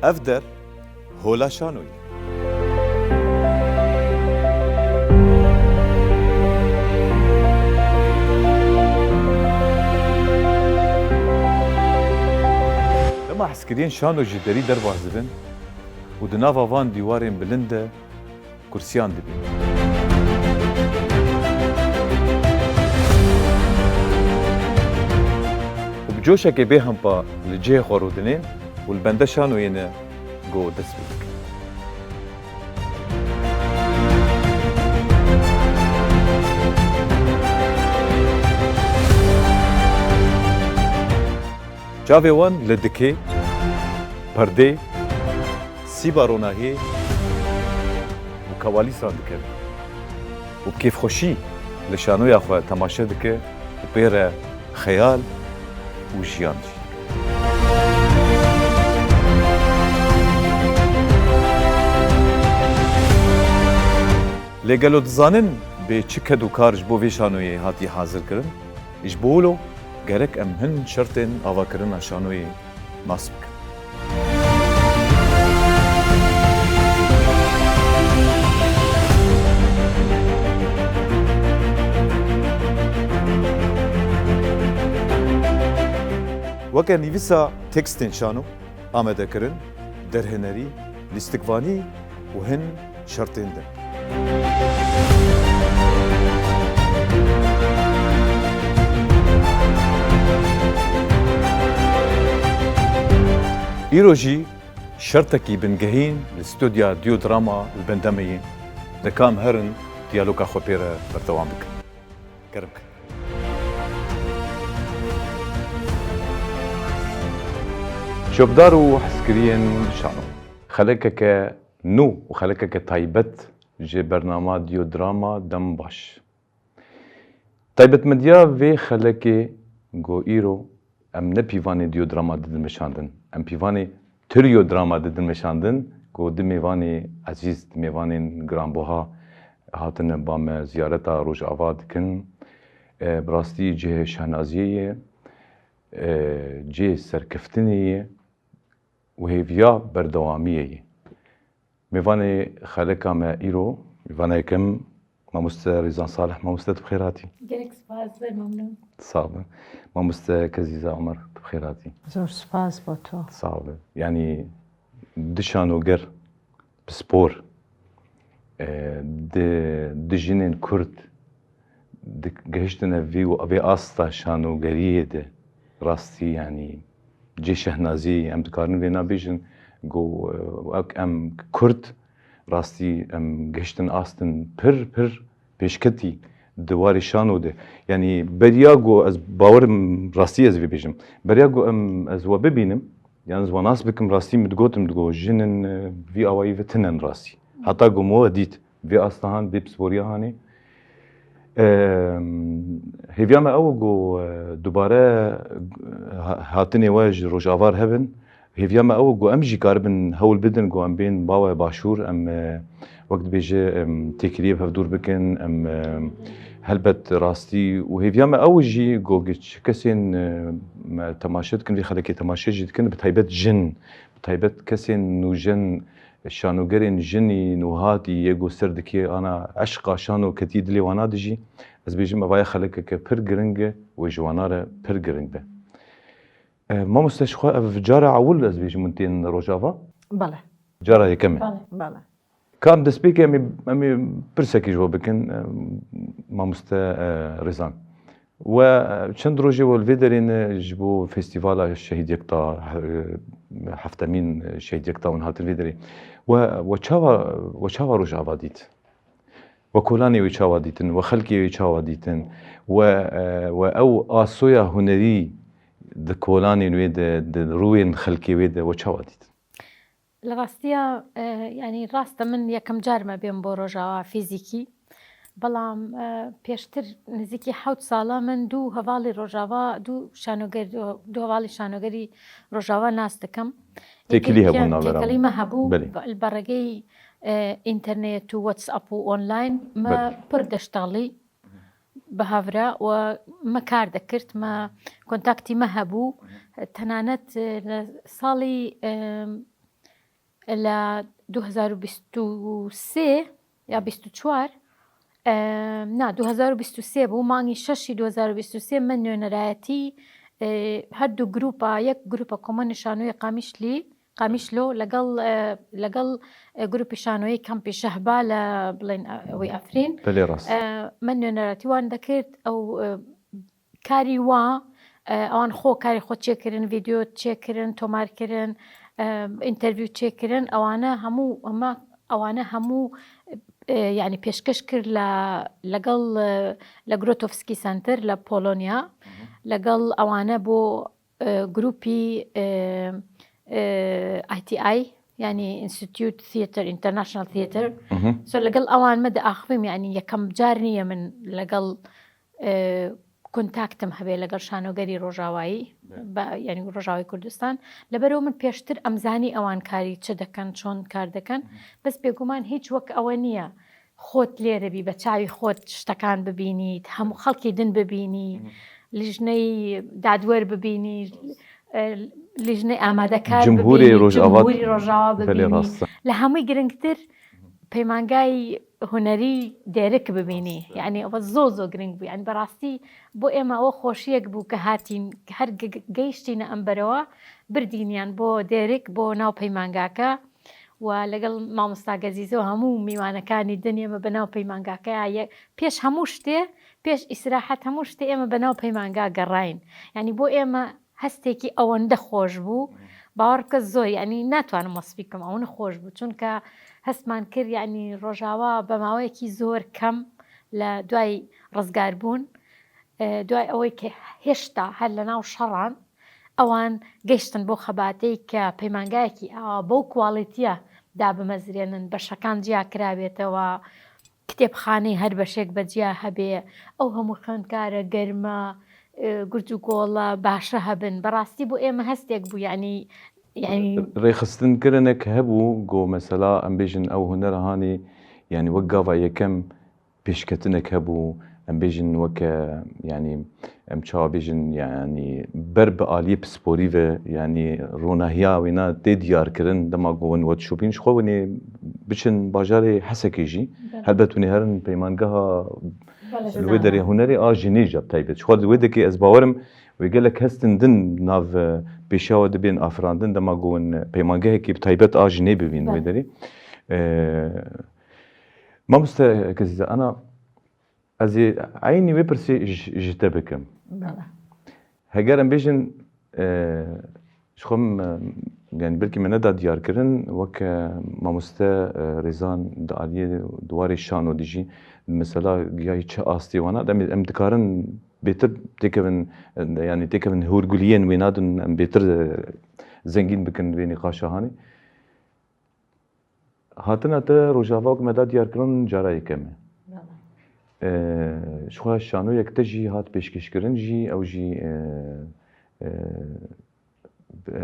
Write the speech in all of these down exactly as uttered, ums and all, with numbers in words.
Ev der Hola Şanoyê. Dema hezkiriyên şano ji derî derbas dibin û di nava van dîwarên bilind de kursiyan dibînin. Û bi coşekê bêhempa li cihê xwe rûdinên û li bende şanoyê ne ku dest pê dikin. Çavê wan li dikê, perdê, sîba ronahiyê û kewalîsan dikevin û bi kêfxweşî li şanoya xwe temaşe dike û pê re xeyal û jiyan jî. Lê gelo dizanin bê çi ked û kar ji bo vê şanoyê hatiye hazirkirin? Ji bo wilo gerek em hin şertên avakirina şanoyê nas bikin. Weke nivîsa tekstên şano, amadekirin, derhênerî, lîstikvanî û hin şertên din. Îro jî şertekî bingehîn li stûdya Dîyodrama li bende me ye. Dika em herin diyaloga xwe pê re berdewam bikin. Germ kin. Çokdar û hezkiriyên şano. Xelekeke nû û xelekeke taybet ji bernama Dîyodrama dem baş. Taybetmediya vê xelekê ku îro em ne pîvanê Dîyodrama didin meşandin, em pîvanê Tiriyodrama didin meşandin ku du mêvanê ezîz, du mêvanên giranbuha hatine ba me ziyareta Rojava dikin. E, bi rastî cihê şehnaziyê ye, e, cihê serkeftinê ye û hêviya berdewamiyê ye. Mêvanê xeleka me îro, mêvana yekem, mamoste Rîzan Salih. Mamoste, tu bi xêr hatî. Gelek spas, zêr memnûn. Sağ be. Mamoste Kezîza Omer, tu bi xêr hatî. Zor spas bo to. Sağ be. Yanî du şanoger pispor, e, du, du jinên Kurd di, gehiştine vî û vê asta şanogeriyê de rastî, yanî cê şehnazî, em dikarin vêna bêjin ku, e, wek em Kurd rastî em gehiştin astin pir, pir pêşketî di warê şano de. Yanî beriya ku ez bawerim rastî ez vê bêjim. Beriya ku em, ez we bibînim, yan ez we nas bikim rastî min digotim digo jinin, e, vî awayî ve tinen rastî. Heta ku me we dît, vê asta han, vê pisporiya hanê. Em, hêviya me ew e ku, e, dubare, e, ha-, hatinê we ji Rojava re hebin. Hêviya me ew e ku em jî karibin hewl bidin ku em bên bawe başûr, em, e, wek dibêje, em, têkiliyê bi hev dûr bikin, em, e, helbet rastî û hêviya me ew e jî ku giç kesên, e, me temaşe dikin, vê xelekê temaşe jî dikin, bi taybet jin, bi taybet kesên nûjen, şanogerên jinî nûhatî yê ku ser dikê ana eşqa şano ketî dilê wana de jî, ez bêjim, ev aya xelekeke pir giring e û ji wana re pir giring be. E, mamoste, ji xwe ev cara ewil ez bêjim hûn tên Rojava? Bele. Cara yekem e? Bele. Bele. Ka em destpêkê em ê, em ê pirsekê ji we bikin, e, mamoste, e, Rêzan. We, e, çend rojê we li vê derê ne ji bo festîvala Şehîd Yekta, e, heftemîn Şehîd Yekta hûn hatin vê derê. We, we çawa, we çawa Rojava dît? We kolanê wê çawa dîtin? We xelkê wê çawa dîtin? We, e, we ew asoya hunerî di kolanên wê de, di rûyên xelkê wê de we çawa dîtin? Li rastiya, e, yanî rast e, min yekem car me bêm bo Rojava fîzîkî. Belam, e, pêştir nizîkî hewt sala min du hevalê Rojava, du şanoger, du hevalê şanogerî Rojava nas dikim. Têkilî Yekê hebûn navbera têkilî me hebû. Belê. Li beregeyî, e, înternet û WhatsApp û online me Belê. pir deştalî bi hev re û me kar dekird, me kontaktî me hebû. Tenanet, e, li salî, e, لە دوو هەزار و بیست و سێ یا بیست و چوار، ئە، نا، دوو هەزار و بیست و سێ بوو، مانگی شەشی دوو هەزار و بیست و سێ من نوێنەرایەتی، ئە، هەردوو گروپە، یەک گروپە کۆمەڵی شانۆی قامیشلی، قامیشلۆ لەگەڵ، ئە، لەگەڵ، ئە، گروپی شانۆی کەمپی شەهبا لە، بڵێن، ئە، ئەوەی ئەفرین. بەلێ ڕاست. ئە، من نوێنەرایەتی وان دەکرد، ئەو، ئە، کاری وا، ئە، ئەوان خۆ کاری خۆ چێکردن، ڤیدیۆ چێکردن، تۆمارکردن، ئە، ئینتەرڤیو چێکردن، ئەوانە هەموو، ئەمە، ئەوانە هەموو، ئە، یعنی پێشکەش کرد لە، لەگەڵ، ئە، لە گرۆتۆفسکی سنتەر لە پۆلۆنیا، لەگەڵ ئەوانە بۆ، ئە، گروپی، ئە، ئە، ئای تی ئای، یعنی Institute Theatre، International Theatre. سۆ لەگەڵ ئەوان مە دەئاخفیم، یعنی یەکەم جار نییە من لەگەڵ، ئە، کونتاکتم هەبێ لەگەڵ شانۆگەری ڕۆژاوایی، بە، یعنی ڕۆژاوای کوردستان. لەبەرەوە من پێشتر ئەمزانی ئەوان کاری چ دەکەن، چۆن کار دەکەن. بەس بێگومان هیچ وەک ئەوە نییە خۆت لێرە بی، بە چاوی خۆت شتەکان ببینیت، هەموو خەڵکی دن ببینی، لیژنەی دادوەر ببینی، ئە، لیژنەی ئامادەکار جمهوری ببینی، ڕۆژاوا. جمهوری ڕۆژاوا بەلێ ببینی. ڕاستە. لە هەمووی گرنگتر پەیمانگای هونەری دێرک ببینی. یعنی ئەوە زۆ زۆ گرنگ بوو. یعنی بەڕاستی بۆ ئێمە ئەوە خۆشیەک بوو کە هاتین، کە هەر گە-، گە-، گەیشتینە ئەم بەرەوە، بردینیان بۆ دێرک، بۆ ناو پەیمانگاکە. و لەگەڵ مامۆستا گەزیزە و هەموو میوانەکانی دن ئێمە بە ناو پەیمانگاکەیا یە-، پێش هەموو شتێ، پێش ئیسراحەت هەموو شتێ ئێمە بە ناو پەیمانگا گەڕاین. یعنی بۆ ئێمە هەستێکی ئەوەندە خۆش بوو، باوەڕ بکە زۆر، یعنی ناتوانم وەسفی بکەم، ئەوەندە خۆش بوو، چونکە هەستمان کرد، یعنی ڕۆژاوا بە ماوەیەکی زۆر کەم لە دوای ڕزگاربوون، ئە، دوای ئەوەی کە هێشتا هەر لە ناو شەڕان، ئەوان گەیشتن بۆ خەباتەی کە پەیمانگایەکی ئاوا بەو کوالیتیە دابمەزرێنن، بەشەکان جیا کرابێتەوە، کتێبخانەی هەر بەشێک بە جیا هەبێ، ئەو هەموو خوێندکارە گەرمە، ئە، گورج و گۆڵە باشە هەبن. بەڕاستی بۆ ئێمە هەستێک بوو، یعنی، یعنی ڕێخستنکردنێک هەبوو، گۆ مەسەلا، ئەم بێژن ئەو هونەرە هانی، یعنی وەک گاڤا یەکەم پێشکەتنێک هەبوو، ئەم بێژن وەکە، یعنی، ئەم چاوا بێژن، یعنی، بەر بە ئالیە پسپۆری ڤە، یعنی، ڕووناهیا وێنا تێ دیارکردن، دەما گۆ ون وەت شوپین، شخۆ ونێ بچن باژارێ حەسەکێ ژی، بەڵێ. هەلبەت ونێ هەرن پەیمانگەها بەڵێ. لە وێ دەرێ هونەرێ ئا ژینێ ژە تایبەت. شخۆ لە وێ دەکێ ئەز باوەرم وێ گەلک هەستن دن ناو، ئە، پێشاوە دەبێن ئافراندن، دەما گۆ ون پەیمانگەهێکی تایبەت ئا ژینێ ببین وێ بەڵێ. دەرێ. ئە، مامۆستا گەزیزە، ئەنا ez ê eynî wê pirsê ji, ji te bikim. Bele. Heger em bêjin, e, ji xwe, e, yani belkî me neda diyarkirin, wek, e, mamoste, e, Rêzan di aliyê di warê şano de jî, mesela, giya çi astê wana, em, em dikarin bêtir têkevin, e, yani têkevin hûrguliyên wêna din em bêtir, e, zengîn bikin vê nîqaşa hanê. Hatina te Rojava wek me da diyar kirin cara yekem e. Bele. Ee, ji xwe şanoyek te jî hat pêşkêşkirin jî, ew jî, e,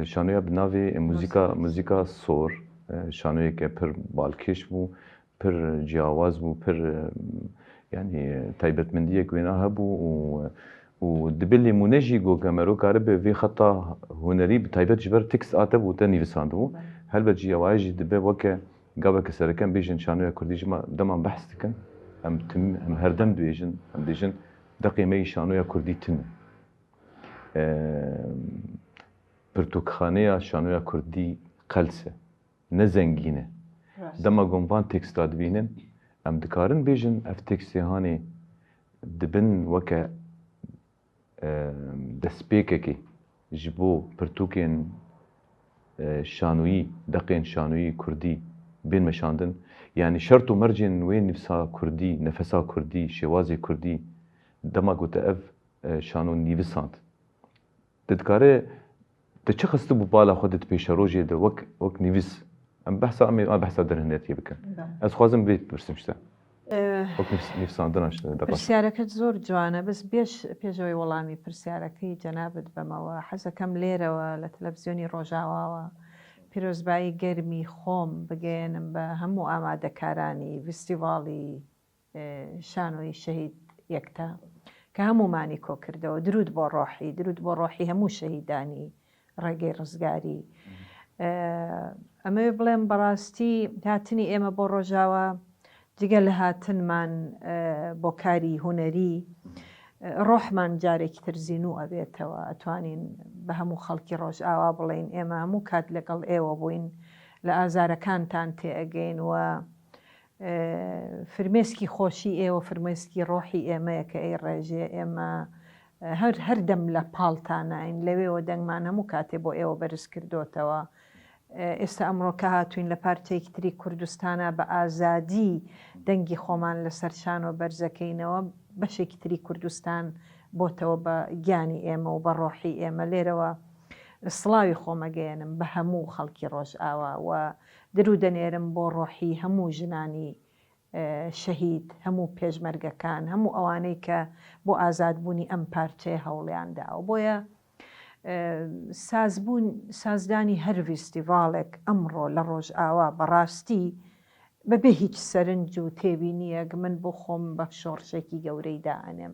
e, şanoya bi navê muzîka, muzîka sor, e, şanoyeke pir balkêş bû, pir ciyawaz bû, pir, e, yani taybetmendiyek wêna hebû û, û dibe lêmûne jî go ke mero karibe vê xeta hunerî bi taybet ji ber tekst a te bû te nivîsandibû. Belê. Helbet jî ewaye jî dibe weke gaveke sereke em bêjin şanoya kurdî ji ma dema behs dikin. Em tim, em herdem dibêjin, em dibêjin deqê me yî şanoya kurdî tune. Em, pirtûkxaneya şanoya kurdî qels e. Ne zengîn e. Rast. Dema ku em van teksta dibînin, em dikarin bêjin, ev tekstê hanê dibin weke, e, destpêkekê ji bo pirtûkên, e, şanoyî, deqên şanoyî kurdî bên meşandin. Yanî şert û mercên wê nivsa kurdî, nefesa kurdî, şêwazê kurdî, dema ku te ev, e, şano nivîsand, Te dikare, te çi xistibû bala xwe di pêşerojê de wek, wek nivîs? Em behsa, em ê, em behsa derhêneriyê bikin. Belê. Ez xwazim vê bipirsim ji te. Eh, Wek nivîs-, nivîsandina ji te, deqas. Pirsyareket zor ciwan e, bes bêş pêşewê welamî pirsyareke cenabit beme we. Hez ekem lêre we li televîzyonî Rojawa we pîrozbayî germî xom bigeynim be hemû amadekaranî festîvalî, e, şanoyî şehîd yekta ke hemûmanî ko kirdewe. Dirûd bo rohî, dirûd bo rohî hemû şehîdanî, regê rizgarî. E, ئەمەوێ بڵێم بەڕاستی هاتنی ئێمە بۆ ڕۆژاوا جگە لە هاتنمان بۆ کاری هونەری، ڕۆحمان جارێکی تر زینوو ئەبێتەوە. ئەتوانین بە هەموو خەڵکی ڕۆژاوا بڵێین ئێمە هەموو کات لەگەڵ ئێوە بووین، لە ئازارەکانتان تێئەگەین و فرمێسکی خۆشی ئێوە فرمێسکی ڕۆحی ئێمەیە کە ئەی ڕێژێ ئێمە هەر هەردەم لە پاڵتاناین، لەوێوە دەنگمان هەموو کاتێ بۆ ئێوە بەرز کردۆتەوە. ئێستا ئەمڕۆکە هاتوین لە پارچەیەکی تری کوردستانە بە ئازادی دەنگی خۆمان لەسەر شانۆ بەرزەکەینەوە. بەشێکی تری کوردستان بۆتەوە بە گیانی ئێمە و بە ڕۆحی ئێمە. لێرەوە سڵاوی خۆمەگەیەنم بە هەموو خەڵکی ڕۆژئاوا و درو دەنێرم بۆ ڕۆحی هەموو ژنانی شەهید، هەموو پێشمەرگەکان، هەموو ئەوانەی کە بۆ ئازادبوونی ئەم پارچەیە هەوڵیان داوە. بۆیە سازبوون، سازدانی هەر ڤیستیڤاڵێک ئەمڕۆ لە ڕۆژئاوا بەڕاستی بەبێ هیچ سەرنج و تێبینیەک من بۆ خۆم بە شۆڕشێکی گەورەی دائەنێم.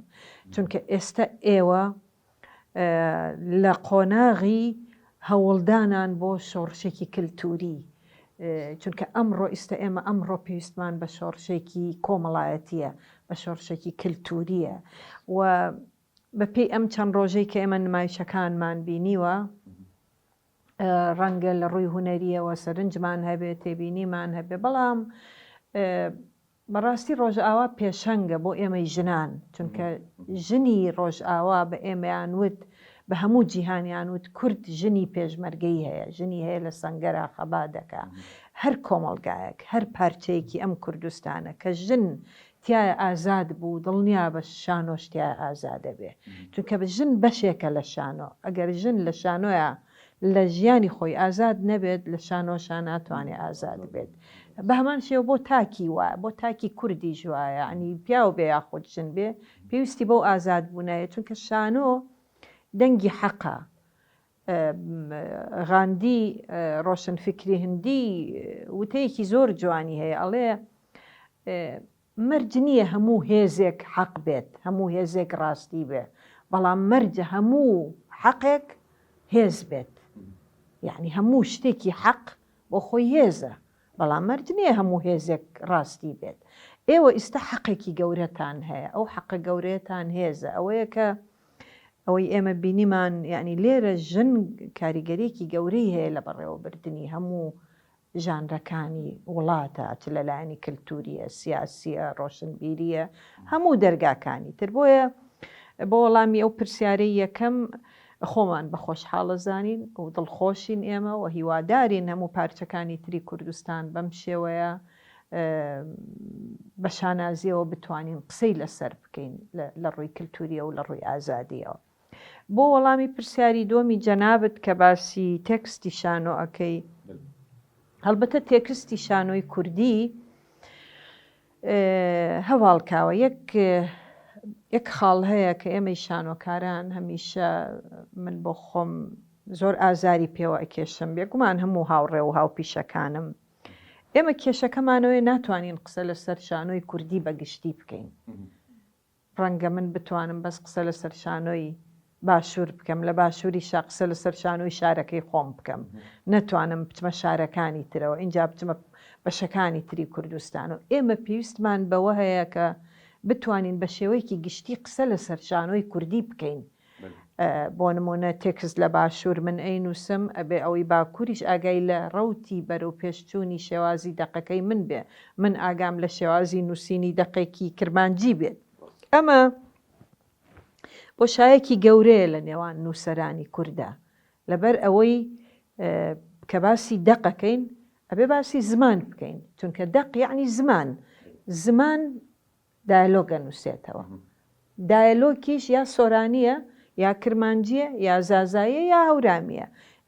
چونکە ئێستە ئێوە لە قۆناغی هەوڵدانان بۆ شۆڕشێکی کلتوری، چونکە ئەمڕۆ ئیستە ئێمە ئەمڕۆ پێویستمان بە شۆڕشێکی کۆمەڵایەتیە، بە شۆڕشێکی کلتوریە و بە پێی ئەم چەند ڕۆژەی کە ئێمە نمایشەکانمان بینیوە، ڕەنگە لە ڕووی هونەریەوە سەرنجمان هەبێ، تێبینیمان هەبێ، بەڵام بەڕاستی ڕۆژئاوا پێشەنگە بۆ ئێمەی ژنان، چونکە ژنی ڕۆژئاوا بە ئێمەیان وت، بە هەموو جیهانیان وت کورد ژنی پێشمەرگەی هەیە، ژنی هەیە لە سەنگەرا خەبات دەکا. هەر کۆمەڵگایەک، هەر پارچەیەکی ئەم کوردستانە کە ژن تیایە ئازاد بوو، دڵنیا بە شانۆش تیایە ئازادە بێ. چونکە ژن بەشێکە لە شانۆ. ئەگەر ژن لە شانۆیە لە ژیانی خۆی ئازاد نەبێت، لە شانۆشا ناتوانێ ئازاد بێت. بە هەمان شێوە بۆ تاکی وایە، بۆ تاکی کوردیش وایە، یعنی پیاو بێ یاخود ژن بێ، پێویستی بەو ئازاد بوونایە، چونکە شانۆ دەنگی حەقە. غاندی، ڕۆشنفکری هندی، وتەیەکی زۆر جوانی هەیە، ئەڵێ مەرج نییە هەموو هێزێک حەق بێت، هەموو هێزێک ڕاستی بێ، بەڵام مەرجە هەموو حەقێک هێز بێت. یعنی هەموو شتێکی حەق بۆ خۆی هێزە، بەڵام مەرج نییە هەموو هێزێک ڕاستی بێت. ئێوە ئیستا حەقێکی گەورەتان هەیە، ئەو حەقە گەورەتان هێزە، ئەوەیە کە ئەوەی ئێمە بینیمان، یعنی لێرە ژن کاریگەریەکی گەورەی هەیە لە بەڕێوەبردنی هەموو ژانرەکانی وڵاتە، چ لە لایەنی کلتوریە، سیاسیە، ڕۆشنبیریە، هەموو دەرگاکانی تر. بۆیە بۆ وەڵامی ئەو پرسیارەی یەکەم، خۆمان بە خۆشحاڵە زانین و دڵخۆشین ئێمە و هیوادارین هەموو پارچەکانی تری کوردستان بەم شێوەیە بە شانازیەوە بتوانین قسەی لەسەر بکەین لە ڕووی کلتوریە و لە ڕووی ئازادیەوە. بۆ وەڵامی پرسیاری دووەمی جەنابت کە باسی تێکستی شانۆ ئەکەی، هەڵبەتە تێکستی شانۆی کوردی هەواڵکاوە یەک یەک خاڵ هەیە کە ئێمەی شانۆکاران هەمیشە من بۆ خۆم زۆر ئازاری پێوە ئەکێشم، بێگومان هەموو هاوڕێ و هاوپیشەکانم. ئێمە کێشەکەمانەوەی ناتوانین قسە لەسەر شانۆی کوردی بەگشتی بکەین. ڕەنگە من بتوانم بەس قسە لەسەر شانۆی باشوور بکەم، لە باشووری شا قسە لەسەر شانۆی شارەکەی خۆم بکەم، نەتوانم بچمە شارەکانی ترەوە، اینجا بچمە بەشەکانی تری کوردستان و ئێمە پێویستمان بەوە هەیە کە بتوانین بە شێوەیەکی گشتی قسە لەسەر شانۆی کوردی بکەین. بۆ نمونە تێکست لە باشوور من ئەی نووسم، ئەبێ ئەوەی باکووریش ئاگای لە ڕەوتی بەرەو پێشچوونی شێوازی دەقەکەی من بێ، من ئاگام لە شێوازی نووسینی دەقێکی کرمانجی بێت. ئەمە بۆشایەکی گەورەیە لە نێوان نووسەرانی کووردا، لەبەر ئەوەی کە باسی دەقەکەین ئەبێ باسی زمان بکەین، چونکە دەق یعنی زمان، زمان دایلۆگ ئەنووسێتەوە. دایلۆکیش یا سۆرانیە، یا کرمانجیە، یا زازایە، یا هەورامیە.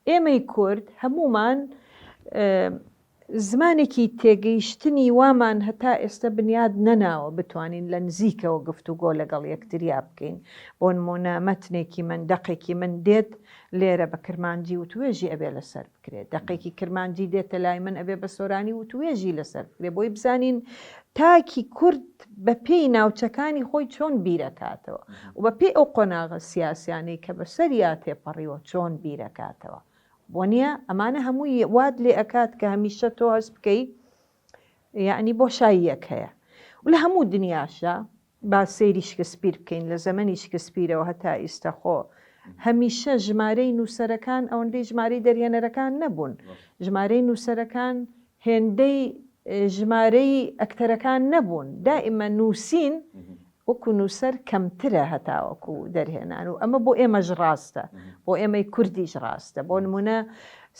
ئێمەی کورد هەمومان زمانێکی تێگەیشتنی وامان هەتا ئێستا بنیاد نەناوە بتوانین لە نزیکەوە گفتوگۆ لەگەڵ یەکتریا بکەین. بۆ نمونە مەتنێکی من، دەقێکی من دێت لێرە بە کرمانجی وتوێژی ئەبێ لەسەر بکرێت، دەقێکی کرمانجی دێتە لای من ئەبێ بە سۆرانی وتوێژی لەسەر بکرێت، بۆی بزانین تاکی کورد بە پێی ناوچەکانی خۆی چۆن بیرەکاتەوە و بە پێی ئەو قۆناغە سیاسیانەی کە بەسەریا تێپەڕیوە چۆن بیرەکاتەوە. وانە ئەمانە هەمووی وات لێ ئەکات کە هەمیشە تۆ هەست بکەی یعنی بۆشاییەک هەیە و لە هەموو دنیاشە با سەیری شکسپیر بکەین لە زەمەنی شکسپیرەوە هەتا ئیستەخۆ هەمیشە ژمارەی نووسەرەکان ئەوەندەی ژمارەی دەرهێنەرەکان نەبوون ژمارەی نووسەرەکان هێندەی ژمارەی ئەکتەرەکان نەبوون دائیمە نووسین وەکو نووسەر کەمترە هەتاوەکو دەرهێنان و ئەمە بۆ ئێمەش ڕاستە بۆ ئێمەی کوردیش ڕاستە بۆ نمونە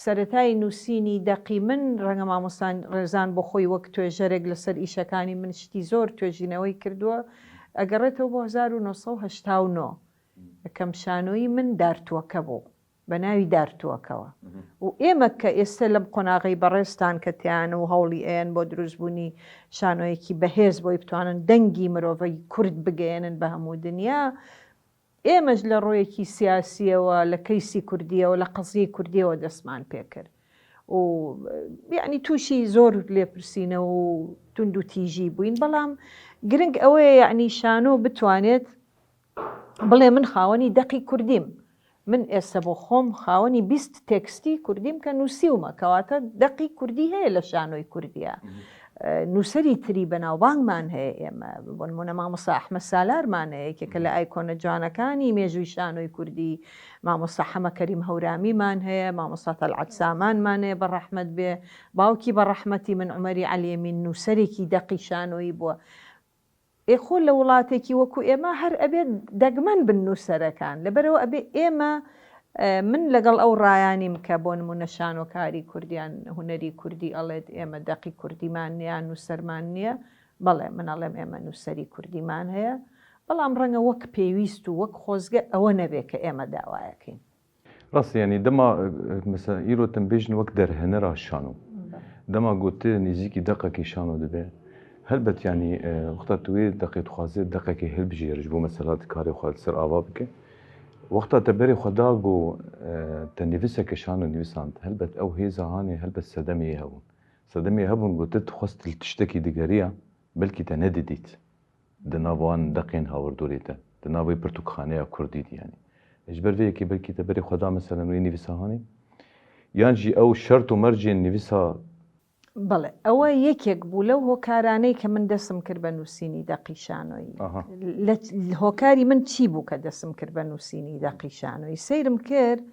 سەتای نووسینی دەقی من ڕەنگە مامۆستان ڕێزان بۆ خۆی وەک توێژەرێک لەسەر ئیشەکانی من شتی زۆر توێژینەوەی کردووە ئەگەڕێتەوە بۆ هەزار و نۆ سەد و هەشتا و نۆ کەم شانۆیی من دارتووەکە بوو بە ناوی دارتووەکەوە و ئێمە کە ئێستا لەم قۆناغەی بەڕێزتان کە تیان و هەوڵی ئەیەن بۆ دروستبوونی شانۆیەکی بەهێز بۆی بتوانن دەنگی مرۆڤی کورد بگەیەنن بە هەموو دنیا ئێمەش لە ڕۆیەکی سیاسیەوە لە کەیسی کوردیەوە لە قەزیی کوردیەوە دەستمان پێکرد و یعنی تووشی زۆر لێپرسینە و تونند و تیژی بووین بەڵام گرنگ ئەوەیە یعنی شانۆ بتوانێت بڵێ من خاوەنی دەقی کوردیم من ئێستا بۆ خۆم خاوەنی بیست تێکستی کوردیم کە نووسیومە کەواتە دەقی کوردی هەیە لە شانۆی کوردیا نووسری تری بەناوبانگمان هەیە ئێمە بۆ نمونە مامۆستا ئەحمە سالارمان هەیە یەکێکە لە ئایکۆنە جوانەکانی مێژووی شانۆی کوردی مامۆستا حەمە کەریم هەورامیمان هەیە مامۆستا تەلعەت سامانمان هەیە بە ڕەحمەت بێ باوکی بە ڕەحمەتی من عومەری عەلیەمین نووسەرێکی دەقی شانۆیی بووە ئێ خۆ لە وڵاتێکی وەکو ئێمە هەر ئەبێت دەگمەن بن نووسەرەکان لەبەرەوە ئەبێ ئێمە من لەگەڵ ئەو ڕایانیم کە بۆ نمونە شانۆکاری کوردیان هوەری کوردی ئەڵێت ئێمە دەقی کوردیمان نیە نووسەرمان نییە بەڵێ من ئەڵێم ئێمە نووسەری کوردیمان هەیە بەڵام ڕەنگە وەک پێویست و وەک خۆزگە ئەوە نەبێ کە ئێمە داوایەکەین. ڕاست یانی دەما مەسەلەن ئیرۆ تم بێژن وەک دەرهێنەرا شانۆ دەما گوتێ نێزیکی دەقەکی شانۆ دەبێ هەلبەت یانی وەختا تو wê deqê dixwazê deqekê hilbijêre ji bo mesela tu karê xwe li ser ava bike. Wexta te berê xwe da got te nivîseke şano nivîsand, helbet ew hêza hanê helbet sedemê yê hebûn. Sedemê yê hebûn got te dixwest li tiştekî digeriya, belkî te nedidît. Di nav wan deqên hawirdorê de, di nav wê pirtûkxaneya kurdî de yanî. Ji ber vê yekê belkî te berê xwe da meselen wê nivîsa hanê? Yan jî ew şert û mercên nivîsa بەڵێ، ئەوە یەکێک بوو لەو هۆکارانەی کە من دەسم کرد بە نووسینی دەقی شانۆیی. ئەها. لە، هۆکاری من چی بوو کە دەسم کرد بە نووسینی دەقی شانۆیی؟ سەیرم کرد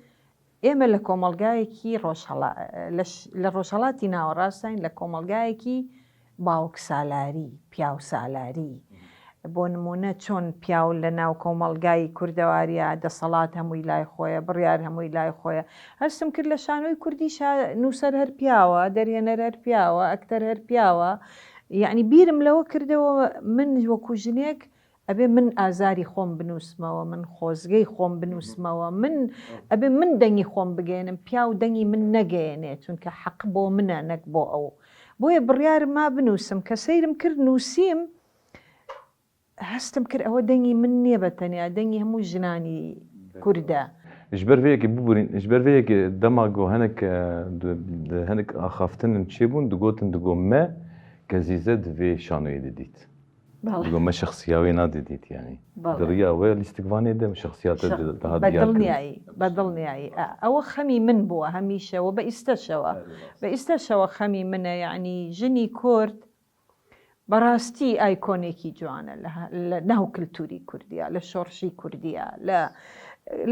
ئێمە لە کۆمەڵگایەکی ڕۆژهەڵا-، لە ش-، لە ڕۆژهەڵاتی ناوەڕاستین، لە کۆمەڵگایەکی باوک سالاری، پیاو سالاری. بۆ نمونە چۆن پیاو لە ناو کۆمەڵگای کوردەواریە دەسەڵات هەمووی لای خۆیە، بڕیار هەمووی لای خۆیە. هەستم کرد لە شانۆی کوردیشا نووسەر هەر پیاوە، دەرهێنەر هەر پیاوە، ئەکتەر هەر پیاوە. یعنی بیرم لەوە کردەوە من وەکو ژنێک ئەبێ من ئازاری خۆم بنووسمەوە، من خۆزگەی خۆم بنووسمەوە، من ئەبێ من دەنگی خۆم بگەێنم، پیاو دەنگی من نەگەێنێ، چونکە حەق بۆ منە نەک بۆ ئەو. بۆیە بڕیارم ما بنووسم، کە سەیرم کرد نووسیم، هەستم کرد ئەوە دەنگی من نییە بە تەنیا، دەنگی هەموو ژنانی کوردە. Ji ber vê yekê bibûrîn, ji ber vê yekê dema ku hinek, e, di, di hinek axaftin çêbûn, digotin, digo me Kezîze di vê şanoyê de dît. Belê. Digo me şexsiya wê nadidît, yanî. Belê. Di riya we lîstikvanê de şexsiyate Şex-, di, daha be diyar kirin. Dilniyayî, be dilniyayî. E, ew xemî min bû, hemîşe we be îsteşewe. Be îsteşewe xemî min e, yanî jinî kurd, بەڕاستی ئایکۆنێکی جوانە لە، لە ناو کلتوری کوردیا، لە شۆڕشی کوردیا، لە،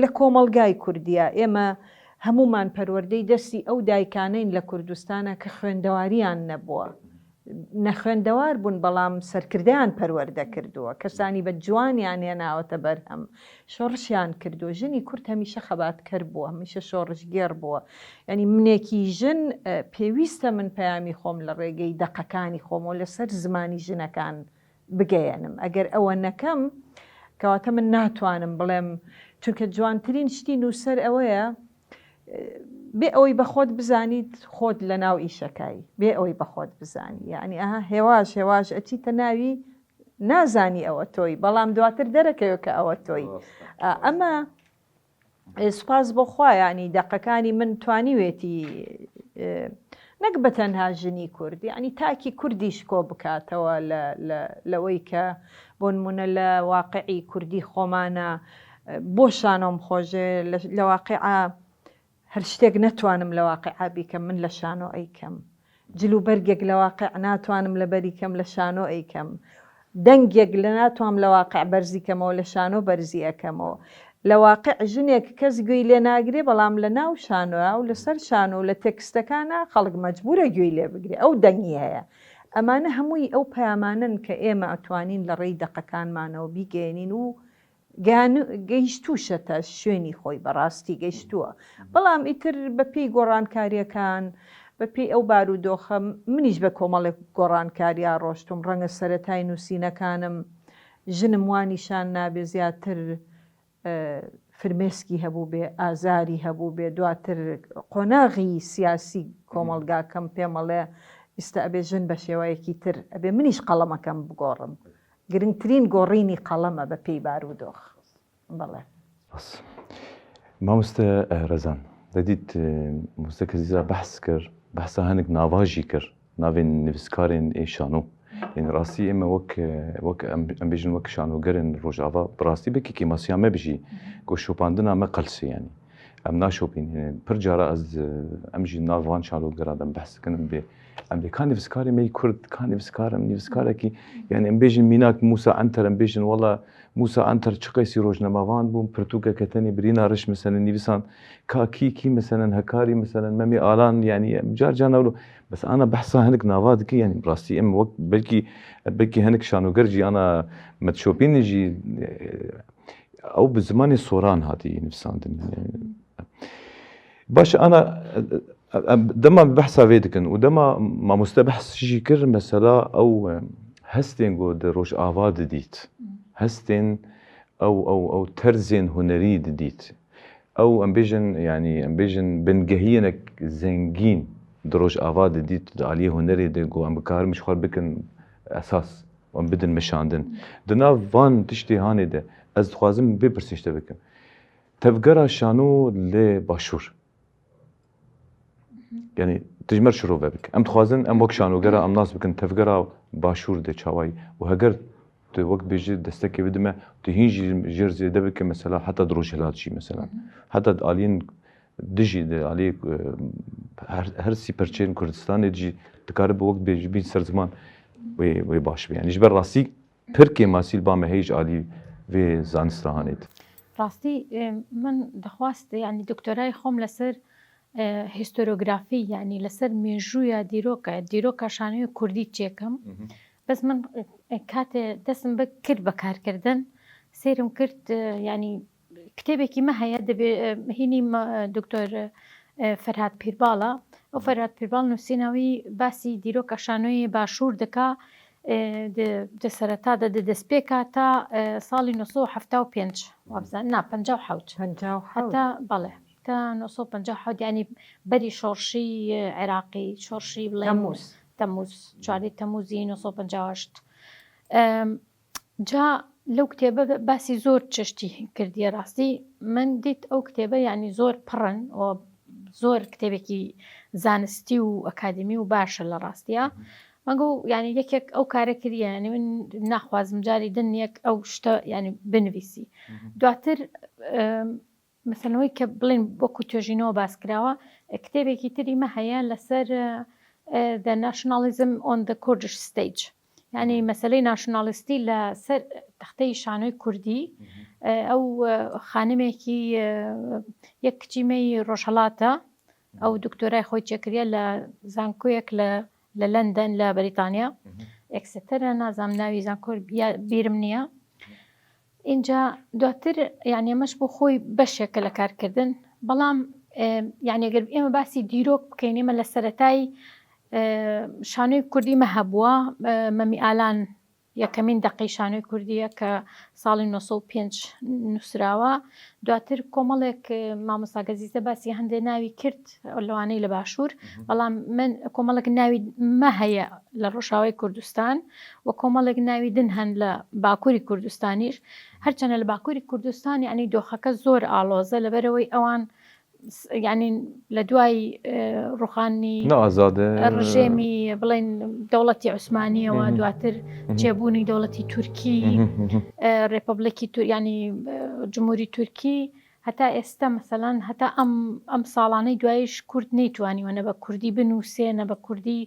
لە کۆمەڵگای کوردیا. ئێمە هەمومان پەروەردەی دەستی ئەو دایکانەین لە کوردستانا کە خوێندەواریان نەبووە. نەخوێندەوار بوون، بەڵام سەرکردەیان پەروەردە کردووە. کەسانی بە جوانیان هێناوەتە بەرهەم. شۆڕشیان کردووە. ژنی کورد هەمیشە خەباتکەر بووە، هەمیشە شۆڕشگێڕ بووە. یعنی منێکی ژن، ئە، پێویستە من پەیامی خۆم لە ڕێگەی دەقەکانی خۆمەوە لەسەر زمانی ژنەکان بگەیەنم. ئەگەر ئەوە نەکەم، کەواتە من ناتوانم بڵێم، چونکە جوانترین شتی نووسەر ئەوەیە، ئە، بێ ئەوەی بە خۆت بزانیت، خۆت لە ناو ئیشەکای. بێ ئەوەی بە خۆت بزانی. یعنی، ئەها، هێواش، هێواش ئەچیتە ناوی، نازانی ئەوە تۆی، بەڵام دواتر دەرەکەوێت کە ئەوە تۆی. ڕاستە. ئە، ئەمە، ئێ، سوپاس بۆ خوا، یعنی، دەقەکانی من توانیوێتی، ئێ، نەک بە تەنها ژنی کورد، یعنی، تاکی کوردیش کۆ بکاتەوە لە، لە، لەوەی کە، بۆ نمونە، لە واقعی کوردی خۆمانە، ئێ، بۆ شانۆم خۆشێ، لە، لە واقعە هەر شتێک نەتوانم لە واقعا بیکەم، من لە شانۆ ئەیکەم. جل و بەرگێک لە واقع ناتوانم لە بەری کەم، لە شانۆ ئەیکەم. دەنگێک لە ناتوانم لە واقع بەرزی کەمەوە، لە شانۆ بەرزی ئەکەمەوە. لە واقع ژنێک کەس گوێی لێ ناگرێ، بەڵام لە ناو شانۆیا و لەسەر شانۆ و لە تێکستەکانە خەڵک مەجبوورە گوێی لێ بگرێ. ئەو دەنگی هەیە. ئەمانە هەمووی ئەو پەیامانەن کە ئێمە ئەتوانین لە ڕێی دەقەکانمانەوە بیگەیەنین و گەیان-، گەیشتووشەتە شوێنی خۆی، بەڕاستی گەیشتووە. بەڵام ئیتر بە پێی گۆڕانکاریەکان، بە پێی ئەو بارودۆخە، منیش بە کۆمەڵێک گۆڕانکاریا ڕۆشتوم. ڕەنگە سەرەتای نووسینەکانم ژنم وا نیشان نابێ، زیاتر، ئە، فرمێسکی هەبوو بێ، ئازاری هەبوو بێ، دواتر قۆناغی سیاسی کۆمەڵگاکەم پێمەڵێ ئیستا ئەبێ ژن بە شێوەیەکی تر، ئەبێ منیش قەڵەمەکەم بگۆڕم. گرنگترین گۆڕینی قەڵەمە بە پێی بارودۆخ. بەڵێ. بەس. مامۆستە، ئە، ڕەزان، دەدیت، ئە، مامۆستە کەزیزا بەحس کر، بەحسا هەنک ناوا jî kir، navên nivîskarên ê şano. Yanî rastî ême wek, wek em, em bêjin wek şanogerên Rojava, bi rastî belkî kêmasiya me bi jî, ku şopandina me qels e yanî. Em naşopînin. Yanî pir cara ez, em jî nav van şanogeran de em behs dikin, em bê, em bê ka nivîskarê me yî Kurd, ka nivîskar em, nivîskarekî, yanî em bêjin mînak Mûsa Enter, em bêjin wela Mûsa Enter çi qeysî rojnamevan bû, pirtûkeke tenê birîna riş meselen nivîsan, ka kî, kî meselen Hekarî, meselen Memî Alan, yanî car carna wilo. Bes ana behsa hinek nava dike, yanî bi rastî em wek belkî, belkî hinek şanoger jî ana me dişopînin jî, e, ew bi zimanê soran hatî nivîsandin. Baş ana, e, e, em dema behsa vê dikin û dema mamoste behs jî kir, mesela ew, e, hestên ku di Rojava didît, hestên ew, ew, ew terzên hunerî didît. Ew, em bêjin, yanî, em bêjin, bingehiyênek zengîn di Rojava de dît, di aliyê hunerê de, ku em bikarin ji xwe bikin esas, em bidin meşandin. Di nav van tiştê hanê de, ez dixwazim vê pirsê ji te bikim. Tevgera şano li Başûr. Yanî, tu ji me re şirove bike. Em dixwazin, em wek şanogera, em nas bikin, tevgera Başûr de çawayî. Û heger tu wek bêjî destekê bide me, tu hîn jî jêr zêde bike, mesela heta di Rojhilat jî, mesela. Heta di aliyên dijî de, aliyê, e, her, her sî perçeyên Kurdistanê jî dikare bi wek bêjî bîn ser ziman wê, wê baş be. Yanî ji ber rastî pir kêmasî li ba me heye ji alî vê zanista hanê de. Rastî, e, min dixwast, yanî doktorayê xwe m leser, e, historiografî, yanî leser mêjûya dîroka, dîroka şanoyê kurdî çêkim. Bes min, e, katê dest min bi kir bekarkirdin, sêr im kirt, e, yanî kitêbekî me heye, dibê, e, hînî me, e, doktor, e, Ferhat Pîrbal e. Ew Ferhat Pîrbal nûsîna wî basî dîroka şanoyê Başûr dika, e, di, di sereta de, di destpêka ta, e, salî neh sed û hefta û pênc, wabzan, na, penca û hewt. Penca û hewt. Heta, belê, ta neh sed û penca û hewt, yanî berî şorşî, e, Iraqî, şorşî, bilên, Temûz. Temûz, çardê Temûzî neh sed û penca û heşt. Em, ca lew kitêbe be-, basî zor tiştî kirdiye rastî. Min dît ew kitêbe, yanî zor pir in û zor kitêbekî zanistî û akademî û baş e li rastiya. Min got, yanî yekek ew kare kiriye, yanî min naxwazim carî din yek ew şte, yanî binivîsî. Duatir, em, Mesela wê ke bilên wekû tu jî nava bas kirawa, e, kitêbekî tirî me heye li ser, e, e, the nationalism on the Kurdish stage. Yanî meseleyê nasyonalistî li ser texteyê şanoyê kurdî, e, ew, e, xanimekî, e, yek kiçî me yî Rojhilat e, ew doktorayê xwe çêkiriye li zankoyek li, li London, li Brîtanya. Exeter e, nazanim navî zankor ya bîrim niye. Înca duatir, yanî me ji bo xwe beşeke li kar kirdin. Belam, e, yanî eger ême basî dîrok bikeyn, ême li seretayî, e, şanoyê kurdî me hebûwa, e, Memî Alan yekemîn deqî şanoyê kurdî ye ke salî neh sed û pênc nusrawa. Duatir komelek, e, mamosta Gezîze basî hindê navî kirt, li Wanê li Başûr. Belam min komelek navî me heye li Rojavayê Kurdistan û komelek navî din hen li Bakurî Kurdistanî jî. Her çend li Bakurî Kurdistan, yanî doxeke zor aloz e, li ber wê ewan s-, yanî li duayî, e, rûxanî, ne azad e, rejêmî, bilên dewletî Osmanî ye, duatir çêbûnî dewletî Tirkî, e, Republikî Tur-, yanî, e, Cumhurî Tirkî, هەتا ئێستا مەسەلەن هەتا ئەم ئەم ساڵانەی دواییش کورد نەیتوانیوە نە بە کوردی بنووسێ، نە بە کوردی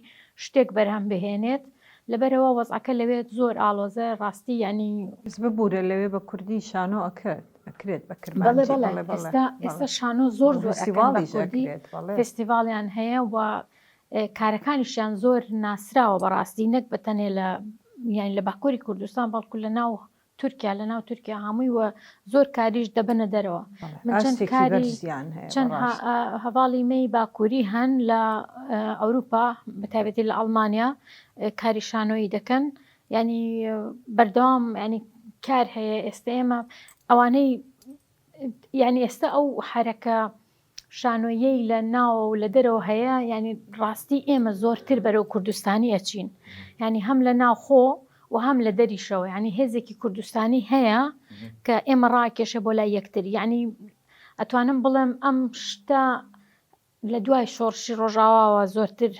شتێک بەرهەم بهێنێت. لەبەرەوە وەزعەکە لەوێ زۆر ئاڵۆزە، ڕاستی، یعنی. بس ببوورە لەوێ بە کوردی شانۆ ئەکرد ئەکرێت بە بەڵێ بەڵێ ئێستا ئێستا شانۆ زۆر زۆر ئەکەن بە کوردی. فستیڤاڵیان هەیە و کارەکانیشیان زۆر ناسراوە بەڕاستی، نەک بە تەنێ لە یان لە باکووری کوردستان، بەڵکو لە ناو تورکیا، لە ناو تورکیا هەمووی و زۆر کاریش دەبنە دەرەوە. من چەند کاری چەند هەواڵی مەی باکووری هەن لە ئەوروپا، بەتابەتی لە ئەڵمانیا کاری شانۆیی دەکەن، یعنی بەردەوام، یعنی کار هەیە. ئێستا ئێمە ئەوانەی یعنی ئێستا ئەو حرەکە شانۆیەی لە ناوە و لە دەرەوە هەیە، یعنی ڕاستی ئێمە زۆرتر بەرەو کوردستانی ئەچین، یعنی هەم لە ناوخۆ و هەم لە دەریشەوە، یعنی هێزێکی کوردستانی هەیە کە ئێمە ڕاکێشە بۆ لای یەکتر. یعنی ئەتوانم بڵێم ئەم شتە لە دوای شۆڕشی ڕۆژاواوە زۆرتر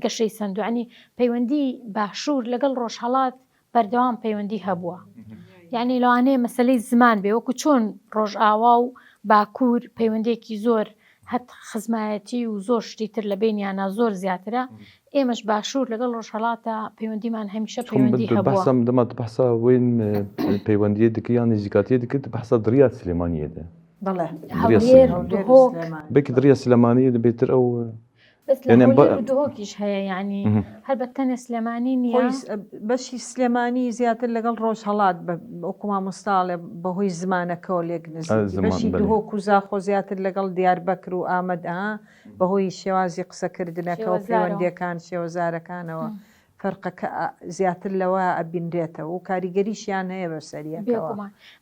گەشەی سەندووە، یعنی پەیوەندی باشوور لەگەڵ ڕۆژهەڵات بەردەوام پەیوەندی هەبووە. یعنی لەوانەیە مەسەلەی زمان بێ، وەکو چۆن ڕۆژاوا و باکوور پەیوەندیەکی زۆر هەت خزمایەتی و زۆر شتی تر لە بینیانە زۆر زیاترە، ئێمەش باشوور لەگەڵ ڕۆژهەڵاتە پەیوەندیمان هەمیشە پەیوەندی هەبووە. دەما دبحسا وەین پەیوەندیە دکی یان نزیکاتیە دکی دبحسا دریا سلێمانیە دێ. بەڵێ هەولێر و دهۆک. بەکی دریا سلێمانیە دبێتر ئەو بەس لە هەولێر و دهۆکیش هەیە، یعنی هەر بە تەنێ سلێمانی نییە. بەشی سلێمانی زیاتر لەگەڵ ڕۆژهەڵات وەکو مامۆستاڵێ بەهۆی زمانەکەەوە لێک نزیکی، بەشی دهۆک و زاخۆ زیاتر لەگەڵ دیاربەکر و ئامەد ئەها بەهۆی شێوازی قسەکردنەکە و پەیوەندیەکان شێوەزارەکانەوە. فەرقەکە زیاتر لەوە ئەبینرێتەوە و کاریگەریشیان هەیە بەسەریەکەوە.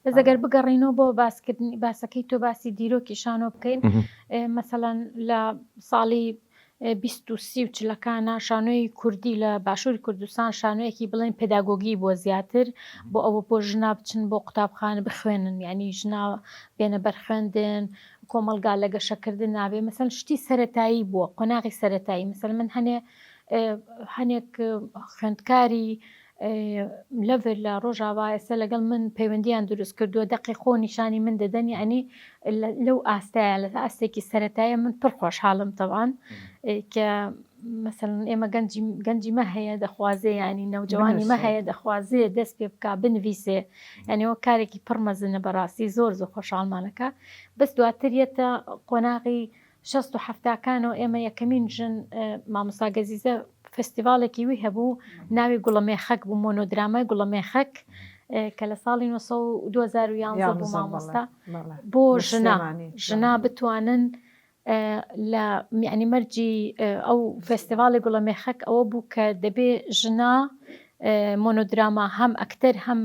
بەس ئەگەر بگەڕینەوە بۆ باسکردنی باسەکەی تۆ باسی دیرۆکی شانۆ بکەین، مەسەلەن لە ساڵی بیست و سی و چلەکانە شانۆی کوردی لە باشووری کوردستان شانۆیەکی بڵێن پێداگۆگی بووە زیاتر، بۆ ئەوە بۆ ژنا بچن بۆ قوتابخانە بخوێنن، یعنی ژنا بێنە بەرخوێندن، کۆمەلگا لە گەشەکردن نابێ. مەسەلەن شتی سەرەتایی بووە، قۆناغی سەرەتایی. مەسەلەن من هەنێ هەنێک خوێندکاری لەڤر لە ڕۆژاوا ئێستا لەگەڵ من پەیوەندیان دروست کردووە، دەقی خۆ نیشانی من دەدەن، یعنی لەو ئاستایە، لە ئاستێکی سەرەتایە من پڕ خۆشحاڵم تەوان کە مەسەلەن ئێمە گەنجی مە هەیە دەخوازێ، یعنی نەوجەوانی مە هەیە دەخوازێ دەست پێ بکا بنویسێ، یعنی وە کارێکی پڕ مەزنە بەڕاستی زۆر زۆر خۆشحاڵمانەکە. بەس دواتر یەتە قۆناغی شەست و حەفتاکانەوە ئێمە یەکەمین ژن مامۆستا گەزیزە فستیڤاڵێکی وی هەبوو، ناوی گوڵە مێخەک بوو، مۆنۆدرامای گوڵە مێخەک کە لە ساڵی دوو هەزار و یازدە بوو مامۆستا بۆ ژنا ژنا بتوانن لە یعنی مەرجی ئەو فستیڤاڵی گوڵە مێخەک ئەوە بوو کە دەبێ ژنا مۆنۆدراما هەم ئەکتەر هەم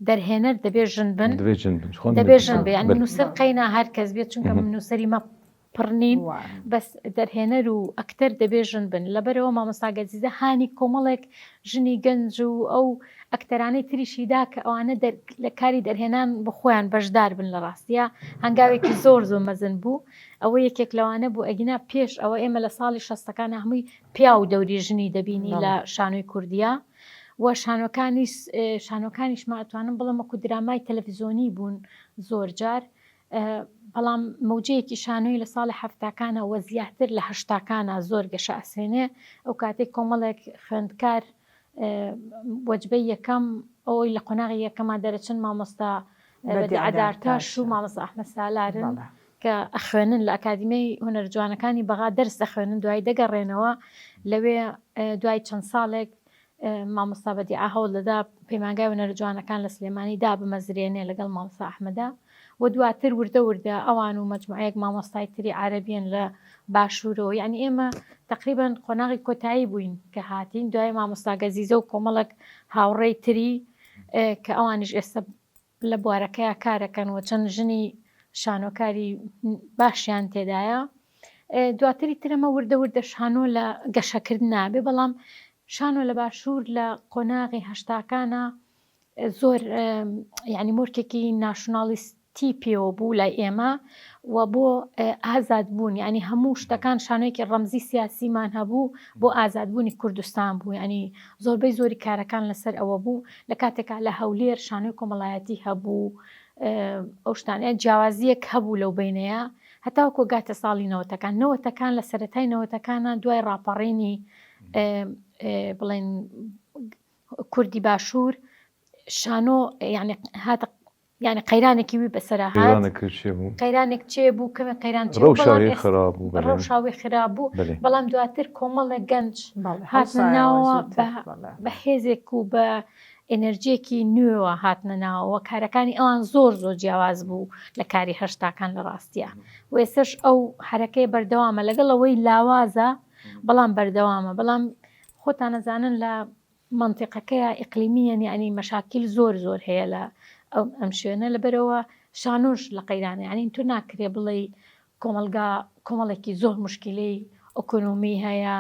دەرهێنەر دەبێ ژن بن. دەبێ ژن بن. دەبێ ژن بێ، یعنی نووسەر قەینا هەر کەس بێت، چونکە نووسەری مە پڕ نین، بەس دەرهێنەر و ئەکتەر دەبێ ژن بن. لەبەرەوە مامۆستا گەزیزە هانی کۆمەڵێک ژنی گەنج و ئەو ئەکتەرانەی تریشی دا کە ئەوانە لە کاری دەرهێنان بۆ خۆیان بەشدار بن. لە ڕاستیە هەنگاوێکی زۆر زۆر مەزن بوو. ئەوە یەکێک لەوانە بوو، ئەگینا پێش ئەوە ئێمە لە ساڵی شەستەکان هەمووی پیا و دەوری ژنی دەبینی لە شانۆی کوردیا و شانۆکانیش شانۆکانیشمە ئەتوانم بڵێم وەکو درامای تەلەڤیزۆنی بوون زۆر جار. بەڵام مەوجەیەکی شانۆی لە ساڵی حەفتاکانە وە زیاتر لە هەشتاکانە زۆر گەشە ئەسێنێ. ئەو کاتێک کۆمەڵێک خوێندکار وەجبەی یەکەم ئەوەی لە قۆناغی یەکەما دەرەچن مامۆستا بەدیعە دارتاش و مامۆستا ئەحمەد سالارن کە ئەخوێنن لە ئەکادیمیای هونەرجوانەکانی بەغا دەرس ئەخوێنن، دوایی دەگەڕێنەوە لەوێ. دوای چەند ساڵێک مامۆستا بەدیعە هەوڵ دەدا پەیمانگای هونەرجوانەکان لە سلێمانی دابمەزرێنێ لەگەڵ مامۆستا ئەحمەدا و دواتر وردە وردە ئەوان و مەجموعەیەک مامۆستای تری عەرەبیان لە باشوورەوە، یعنی ئێمە تەقریبەن قۆناغی کۆتایی بووین کە هاتین، دوای مامۆستا گەزیزە و کۆمەڵێک هاوڕێی تری کە ئەوانیش ئێستا لە بوارەکەیا کارەکەن و چەند ژنی شانۆکاری باشیان تێدایە. دواتری ترەمە وردە وردە شانۆ لە گەشەکردنا بێ، بەڵام شانۆ لە باشوور لە قۆناغی هەشتاکانە زۆر یعنی مۆرکێکی ناشناڵیستی پێوە بوو لای ئێمە و بۆ ئازاد بوون، یعنی هەموو شتەکان شانۆیەکی ڕەمزی سیاسیمان هەبوو بۆ ئازادبوونی کوردستان بوو، یعنی زۆربەی زۆری کارەکان لەسەر ئەوە بوو. لە کاتێکا لە هەولێر شانۆی کۆمەڵایەتی هەبوو، ئەو شتانە جیاوازیەک هەبوو لەو بینەیە، هەتاوەکو گاتە ساڵی نەوەتەکان. نەوەتەکان، لە سەرەتای نەوەتەکانە، دوای ڕاپەڕینی، ئێ، ئێ، بڵێن، کوردی باشوور، شانۆ، یعنی، هاتە، یعنی، قەیرانێکی وی بەسەرا هات. قەیرانێک چێ بوو؟ قەیرانێک چێ بوو، کەمێک قەیران چێ بوو، ڕەوشا بەڵام وێ ئێس-، خراپ بوو، بەڵێ. ڕەوشا وێ خراپ بوو، بەڵێ. بەڵام دواتر کۆمەڵێک گەنج بەڵێ، هاتنە هەڵسایەوە ناوە زووتر، بە، بەڵێ. بە هێزێک و بە ئێنەرجیەکی نوێوە هاتنە ناوەوە. کارەکانی ئەوان زۆر، زۆر جیاواز بوو لە کاری هەشتاکان لە ڕاستیە. و ئێسش ئەو حرەکەی بەردەوامە، لەگەڵ ئەوەی لاوازە، بەڵام بەردەوامە. بەڵام خۆتان ئەزانن لە مەنتیقەکەیە ئیقلیمیەن، یعنی، مەشاکیل زۆر، زۆر هەیە لە ئەو، ئەم شوێنە. لەبەرەوە شانۆش لە قەیرانە، یعنی، تو ناکرێ بڵێ کۆمەلگا، کۆمەڵێکی زۆر مشکلەی ئۆکۆنۆمی هەیە،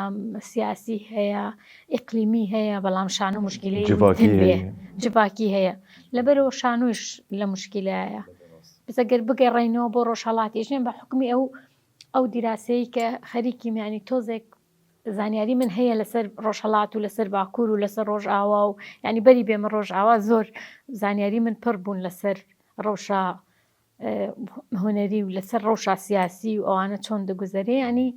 سیاسی هەیە، ئیقلیمی هەیە، بەڵام شانۆ مشکلەی جڤاکی تن بێ. هەیە. جڤاکی هەیە. لەبەرەوە شانۆش لە مشکلەیە. بەس ئەگەر بگەڕێینەوە بۆ ڕۆژهەڵاتی ژنێن بە حکومی ئەو، ئەو دیراسەیە کە خەریکی میانی تۆزێک زانیاری من هەیە لەسەر ڕۆژهەڵات و لەسەر باکوور و لەسەر ڕۆژئاوا و، یعنی، بەری بێمە ڕۆژئاوا زۆر زانیاری من پڕ بوون لەسەر ڕەوشە، ئێ، هونەری و لەسەر ڕەوشە سیاسی و ئەوانە چۆن دەگوزەرێ. یعنی،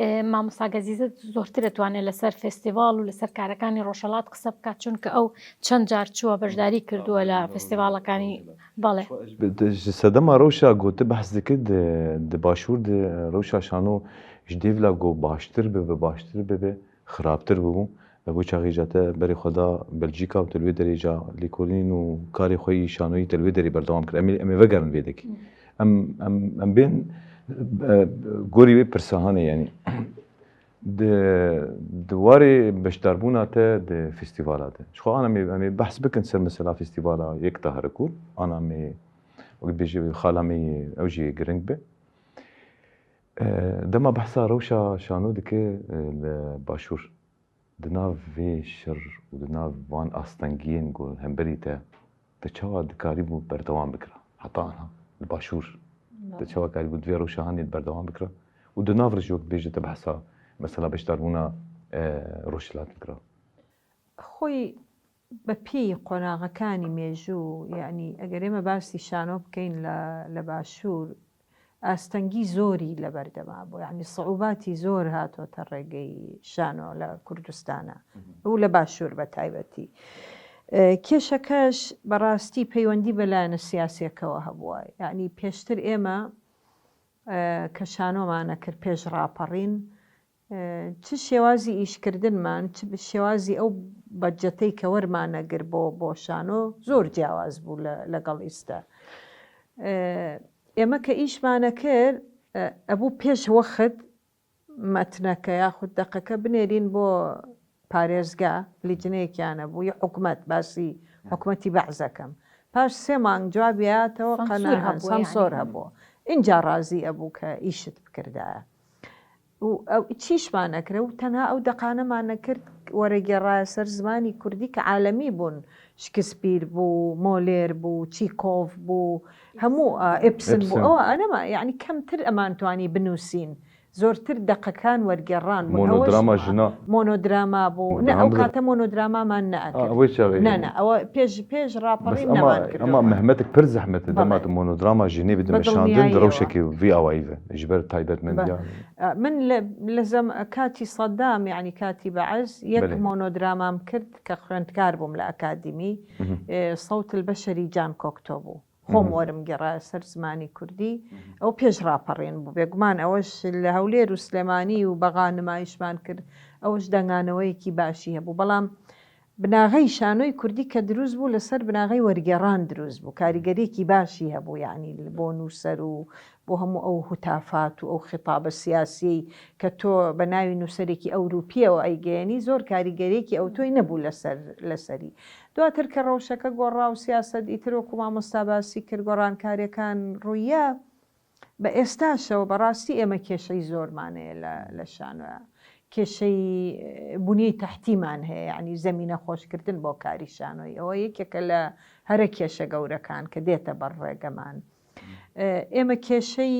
ئێ، مامۆستا گەزیزە زۆرتر ئەتوانێت لەسەر فێستیڤاڵ و لەسەر کارەکانی ڕۆژهەڵات قسە بکات، چونکە ئەو چەند جار چووە بەشداری کردووە لە فێستیڤاڵەکانی. بەڵێ. Ji sedema rewşa ku tu behs dikî di, di başûr de rewşa şano ji dêvla ku baştir bibe, baştir bibe, xirabtir bibû. Li bo çaxê ca te berê xwe da Belcîka û te li wê derê ca lêkolîn û karê xwe yî şanoyî te li wê derê berdewam kir. Em ê, em ê vegerin vê dekî. Em, em, em bên, e, gorî wê pirsa hanê, yanî. Di, di warê beşdarbûna te di festîvala de. Ji xwe ana em ê, em ê behs bikin ser mesela festîvala Yekta Harikur. Ana em ê, wek dibêje, xala me yê, ew jî giring be. E, dema behsa rewşa şano dike, e, li başûr. Di nav vê şir û di nav van astengiyên ku hemberî te, te çawa dikarîbû berdewam bikira? Heta ana li başûr te çawa karîbû di vê rewşa hanê berdewam bikira? Û di nav re jî wek dibêje te behsa mesela beşdarbûna, e, Rojhilat bikira? Xwî بە پێی قۆناغەکانی مێژوو، یعنی ئەگەر ئێمە باسی شانۆ بکەین لە، لە باشوور، ئاستەنگی زۆری لە بەردەما بوو، یعنی سعوباتی زۆر هاتۆتە ڕێگەی شانۆ لە کوردستانە و لە باشوور بە تایبەتی. ئێ، کێشەکەش بەڕاستی پەیوەندی بە لایەنە سیاسیەکەوە هەبووە، یعنی پێشتر ئێمە، ئێ، کە شانۆمانە کرد پێش ڕاپەڕین، ئێ، چ شێوازی ئیشکردنمان، چ شێوازی ئەو بەجەتەی کە وەرمانەگر بۆ، بۆ شانۆ زۆر جیاواز بوو لە، لەگەڵ ئیستا. ئێ، ئێمە کە ئیشمانە کرد، ئێ، ئەبوو پێش وەخت مەتنەکە یاخود دەقەکە بنێرین بۆ پارێزگا، لیجنەیەکیان هەبوو، یە حکومەت، باسی حکومەتی بەعزەکەم. پاش سێ مانگ جوابی هاتەوە، سانسور قەنەعەن، هەبوو، سانسۆر یعنی. هەبوو. اینجا ڕازی ئەبوو کە ئیشت بکردایە. و ئەو چیشمان نەکرێ و تەنها ئەو دەقانەمان نەکرد وەرەگێڕایە سەر زمانی کوردی کە عالەمی بوون، شکسپیر بوو، مۆلێر بوو، چیکۆف بوو، هەموو، ئا، ئیبسن بوو. ئیبسن. ئەوە ئەنەما، یعنی کەمتر ئەمان توانی بنووسین، زۆرتر دەقەکان وەرگێڕان بوون. ئەوەش مۆنۆدراما ژنا. مۆنۆدراما بوو. نە، مۆنۆدراما ئەو بوو. کاتە مۆنۆدرامامان نەئەکرد. ئا، ئەوەی چاغی نە، هەیە. نە، ئەوە پێش، پێش بەس ڕاپەڕین ئەما، نەمان ئەما کردەوە. مەهمەتێک پر زەحمەتە، بەڵێ. دەما tu مۆنۆدراما ژنێ بێ، di Bi meşandin di diڵنیاییەوە. Rewşekê vî awayî ve. Ji ber taybetmendiya. Ba-, ئا، من لە، لە زەم-، کاتی سەدام، یعنی کاتی بەعس، یەک بەڵێ. مۆنۆدرامام کرد کە خوێندکار بووم لە ئەکادیمی. مهم. ئێ، سەوت البەشەری جان کۆکتۆ بوو. خۆم مهم. وەرم گێڕایە سەر زمانی کوردی. مهم. ئەو پێش ڕاپەڕین بوو. بێگومان ئەوەش لە هەولێر و سلێمانی و بەغا نمایشمان کرد. ئەوەش دەنگانەوەیەکی باشی هەبوو. بەڵام بناغەی شانۆی کوردی کە دروست بوو، لەسەر بناغەی وەرگێڕان دروست بوو. کاریگەریەکی باشی هەبوو، یعنی بۆ نووسەر و بۆ هەموو ئەو هوتافات و ئەو خیتابە سیاسیەی کە تۆ بە ناوی نووسەرێکی ئەوروپیەوە ئەیگەیەنی، زۆر کاریگەریەکی ئەو تۆی نەبوو لەسەر، لەسەری. دواتر کە ڕەوشەکە گۆڕا و سیاسەت ئیتر وەکو مامۆستا باسی کرد، گۆڕانکاریەکان ڕوویە. بە ئێستاشەوە بەڕاستی ئێمە کێشەی زۆرمان هەیە لە، لە شانۆیە. کێشەی، ئێ، بنیەی تەحتیمان هەیە، یعنی زەمینە خۆشکردن بۆ کاری شانۆی. ئەوە یەکێکە لە هەرە کێشە گەورەکان کە دێتە بەر ڕێگەمان. ئێ، ئێمە کێشەی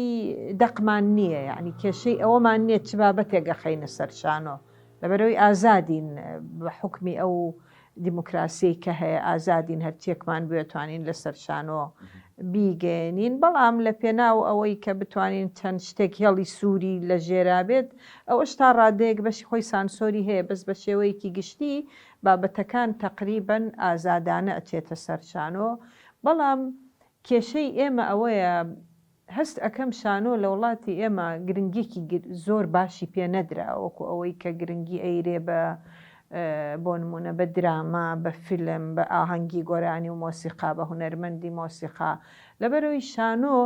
دەقمان نییە، یعنی کێشەی ئەوەمان نییە چ بابەتێک ئەخەینە سەر شانۆ. لەبەرەوەی ئازادین، بە حکمی ئەو دیموکراسیەی کە هەیە، ئازادین، هەرچیەکمان بوێ توانین لەسەر شانۆ بیگەێنین، بەڵام لە پێناو ئەوەی کە بتوانین چەند شتێک هێڵی سووری لە ژێرا بێت، ئەوەش تا ڕادەیەک بەشی خۆی سانسۆری هەیە، بەس بە شێوەیەکی گشتی بابەتەکان تەقریبەن ئازادانە ئەچێتە سەر شانۆ. بەڵام کێشەی ئێمە ئەوەیە، هەست ئەکەم شانۆ لە وڵاتی ئێمە گرنگیەکی گر- زۆر باشی پێ نەدرا، وەکو ئەوەی کە گرنگی ئەیرێ بە، بۆ نمونە، بە دراما، بە فیلم، بە ئاهەنگی گۆرانی و مۆسیقا، بە هونەرمەندی مۆسیقا. لەبەرەوەی شانۆ،